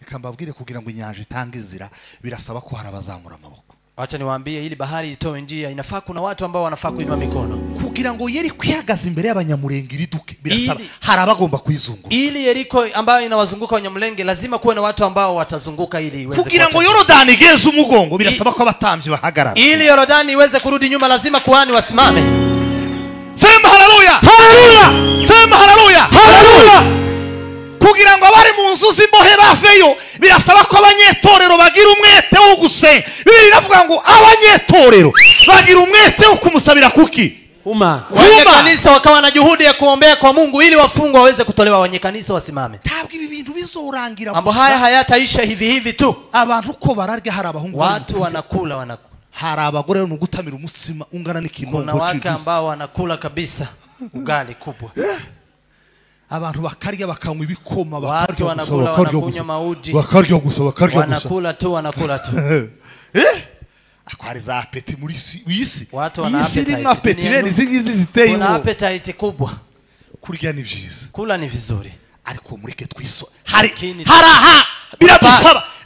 Reka mbabwire, kugira ngo inyanja itange inzira birasaba ko hari abazamura amaboko. Wacha niwaambie, ili bahari itoe njia inafaa kuna watu ambao wanafaa kuinua mikono. Kugira ngo Yeriko ihagaze imbere y'Abanyamurenge iriduke birasaba Ili- hari abagomba kuyizunguruka. Ili Yeriko ambayo inawazunguka Wanyamulenge lazima kuwe na watu ambao watazunguka ili iweze Kugira ngo kuacha. Yorodani igenze umugongo birasaba ko abatambyi bahagarara. Ili Yorodani iweze kurudi nyuma lazima kuhani wasimame. Sema haleluya. Haleluya. Sema haleluya. Haleluya. Kugira ngo abari mu nzu z'imbohe baveyo birasaba ko abanyetorero bagira umwete wo gusenga. Bibiliya iravuga ngo abanyetorero bagira umwete wo kumusabira kuki? Kuma. Wenye Kuma. kanisa wakawa na juhudi ya kuombea kwa Mungu ili wafungwa waweze kutolewa, wenye kanisa wasimame. Ntabwo ibi bintu bizorangira Mambo haya gusa. hayataisha hivi hivi tu. Abantu uko bararya, hari abahungu bari Watu wanakula wanakula. hari abagore mu gutamira umutsima ungana Kuna n'ikinongo wake cy'idusi. ambao wanakula kabisa ugali kubwa. Abantu bakarya bakanywa ibikoma, Watu bakarya gusa, wanakula, bakarya wanakunywa gusa, mauji. bakarya gusa, bakarya gusa. Wanakula tu, wanakula tu. Ako hari za appétit muri isi isi. Watu wana Iyi si irimo appetite. appétit Dunia bene izi ngizi ziteye Kuna ubwoba. appetite kubwa. Kurya ni byiza, Kula ni vizuri. ariko mureke twiso hari Lakini- hari aha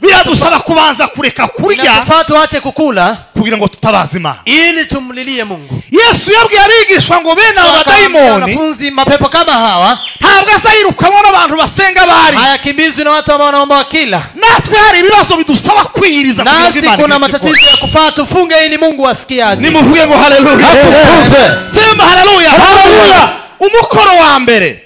biradusaba kubanza kureka kurya Inatufaa tuache kukula kugira ngo tutabaze Imana. ili tumlilie Mungu. Yesu yabwiye abigishwa ngo bene abo Akawaambia badayimoni wanafunzi, mapepo kama hawa ntabwo azayirukanwa n'abantu basenga bari. hayakimbizwi na watu ambao wanaomba wakila. Natwe hari ibibazo bidusaba kwiyiriza kugira ngo Nasi Imana kuna igire icyo matatizo ikora. ya kufaa tufunge ili Mungu asikie aje. Nimuvuge ngo haleluya. Atukuzwe. Sema haleluya. Haleluya. Umukoro wa mbere,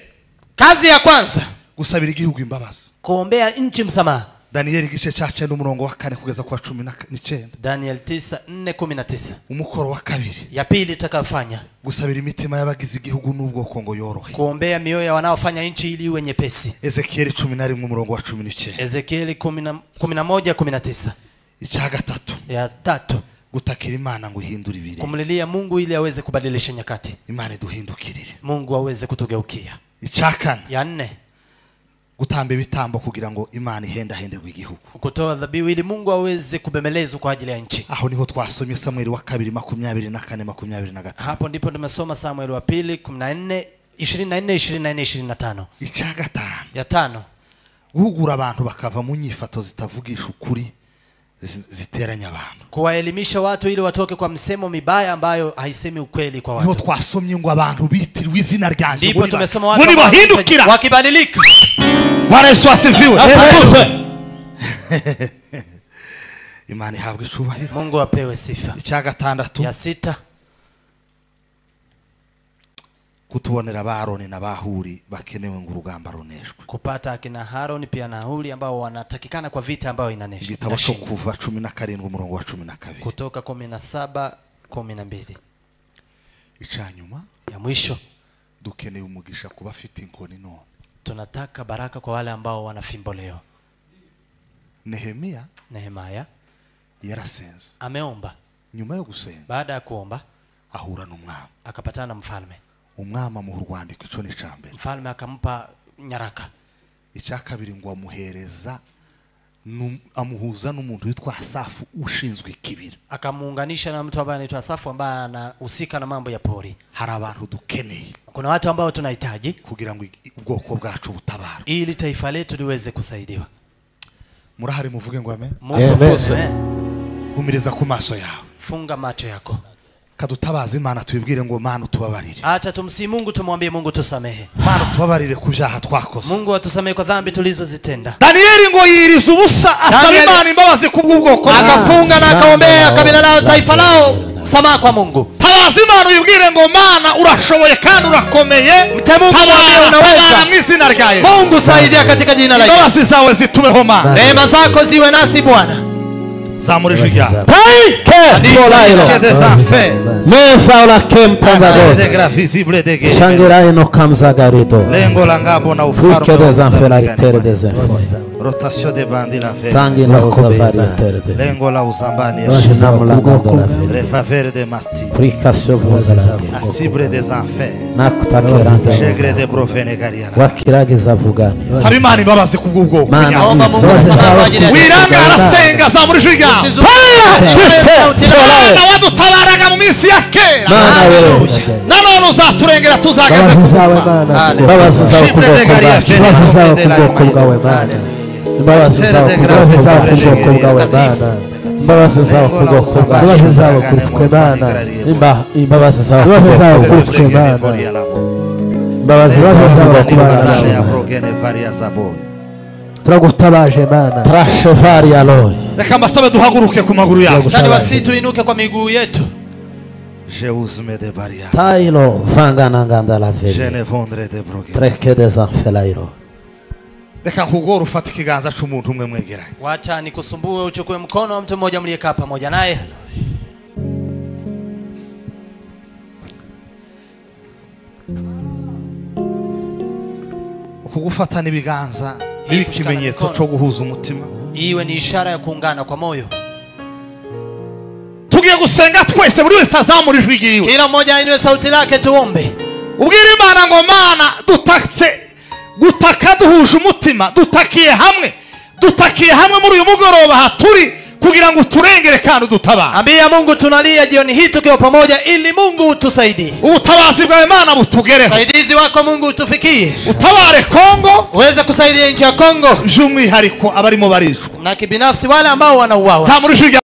Kazi ya kwanza, gusabira igihugu imbabazi. kuombea nchi msamaha. Daniyeli igice cya 9 umurongo wa 4 kugeza kwa 19. Daniel 9 4 19. Umukoro wa kabiri, Ya pili itakayofanya, gusabira imitima y'abagize igihugu n'ubwoko ngo yorohe. kuombea mioyo ya wanaofanya nchi ili iwe nyepesi. Ezekiyeli 11 umurongo wa 19. Ezekieli 11 19. Icya gatatu, Ya tatu, gutakira Imana ngo ihindure ibiri. kumlilia Mungu ili aweze kubadilisha nyakati. Imana iduhindukirire. Mungu aweze kutugeukia. Icya kane, Ya nne, gutamba ibitambo kugira ngo Imana ihendahenderwe igihugu. Kutoa dhabihu ili Mungu aweze kubembelezwa kwa ajili ya nchi. Aho niho twasomye Samweli wa kabiri 24 25. Hapo ndipo tumesoma Samuel wa pili 14 24 24 25. Icya gatanu, Ya tano, guhugura abantu bakava mu nyifato zitavugisha ukuri ziteranya abantu. Kuwaelimisha watu ili watoke kwa msemo mibaya ambayo haisemi ukweli kwa Niho watu. twasomye ngo abantu bitiriwe izina ryanje Ndipo ngo tumesoma ngo watu ambao nibahindukira. wakibadilika. Bwana Yesu asifiwe. Atukuzwe. Imana ihabwe icubahiro. Mungu apewe sifa. Icya gatandatu, Ya sita, kutubonera ba Aroni na ba Huri bakenewe ngo urugamba runeshwe. Kupata akina Haroni pia na Huri ambao wanatakikana kwa vita ambayo inanesha. Igitabo cyo Inashindwa. Kuva 17 umurongo wa 12. Kutoka 17 12. Icya nyuma, Ya mwisho, dukeneye umugisha kuba afite inkoni none. Tunataka baraka kwa wale ambao wana fimbo leo. Nehemiya Nehemaya yarasenze. Ameomba. Nyuma yo gusenga, Baada ya kuomba, ahura n'umwami. Akapatana na mfalme. Umwami amuha urwandiko, icyo ni icya mbere. Mfalme akampa nyaraka. Icya kabiri, ngo amuhereza amuhuza n'umuntu witwa Asafu ushinzwe ikibira. Akamuunganisha na mtu ambaye anaitwa Asafu ambaye anahusika na mambo ya pori. Hari abantu dukeneye Kuna watu ambao tunahitaji kugira ngo ubwoko bwacu butabarwe. Ili taifa letu liweze kusaidiwa. Murahari? Muvuge ngo amen. Mungu Amen. amen. Humiriza ku maso yawe. Funga macho yako. Kadutabaza Imana tubibwire ngo Mana utubabarire. Acha tumsihi Mungu, tumwambie Mungu tusamehe. Mana utubabarire ku byaha twakoze. Mungu atusamehe kwa dhambi tulizozitenda. Daniyeli ngo yiriza ubusa asaba Danieli- Imana imbabazi kubw'ubwoko bwe. Akafunga na akaombea kabila lao, taifa lao, msamaha kwa Mungu. Tabaza Imana uyibwire ngo Mana urashoboye kandi urakomeye. Mte Mungu, Tabara, mwambie unaweza. tabara mu izina rya Yesu. Mungu saidia katika jina la Yesu. Imbabazi zawe zitubeho Mana. Rehema zako ziwe nasi Bwana. Zamura ijwi ryawe. Lengo la ngambo na ufalme rotation de bandi la lengo la uzambani refaveur de masti asibre des enfers jegre de brofene gariara saba Imana imbabazi kubw'ubwoko wiranga arasenga zamura ijwi ryawe. Mana wadutabaraga mu minsi ya kera, nanone uzaturengera tuzageze kufa. Imbabazi zawe ku bwawe Mana, imbabazi zawe ku bwawe Mana, imbabazi zawe ku bwoko bwawe, imbabazi zawe kuri twe Mana, imbabazi zawe kuri twe Mana, imbabazi zawe ku bana. Turagutabaje Mana. Reka mbasabe duhaguruke ku maguru yacu. Cyane basi tuinuke kwa miguu yetu. Jeuzme de baria. Tailo vangananganda la vele. Je ne vondre de broge. Treke des enfelairo. Reka nkugore ufate ikiganza cy'umuntu umwe mwegeranye. Wacha nikusumbue uchukue mkono wa mtu mmoja mliyekaa pamoja naye. Kugufatana ibiganza ni ikimenyetso cyo guhuza umutima. Iwe ni ishara ya kuungana kwa moyo. Tugiye gusenga twese, buri wese azamura ijwi ryiwe. Kila mmoja ainue sauti lake tuombe. Ubwira Imana ngo Mana dutatse gutaka duhuje umutima, dutakiye hamwe, dutakiye hamwe muri uyu mugoroba haturi kugira ngo uturengere kandi udutabare. Ambia Mungu tunalia jioni hii tukiwa pamoja ili Mungu utusaidie. Ubutabazi bwawe Mana butugereho. Usaidizi wako Mungu utufikie. Utabare Kongo, uweze kusaidia nchi ya Kongo. By'umwihariko abarimo barishwa na kibinafsi wale ambao wanauawa. Zamura ijwi.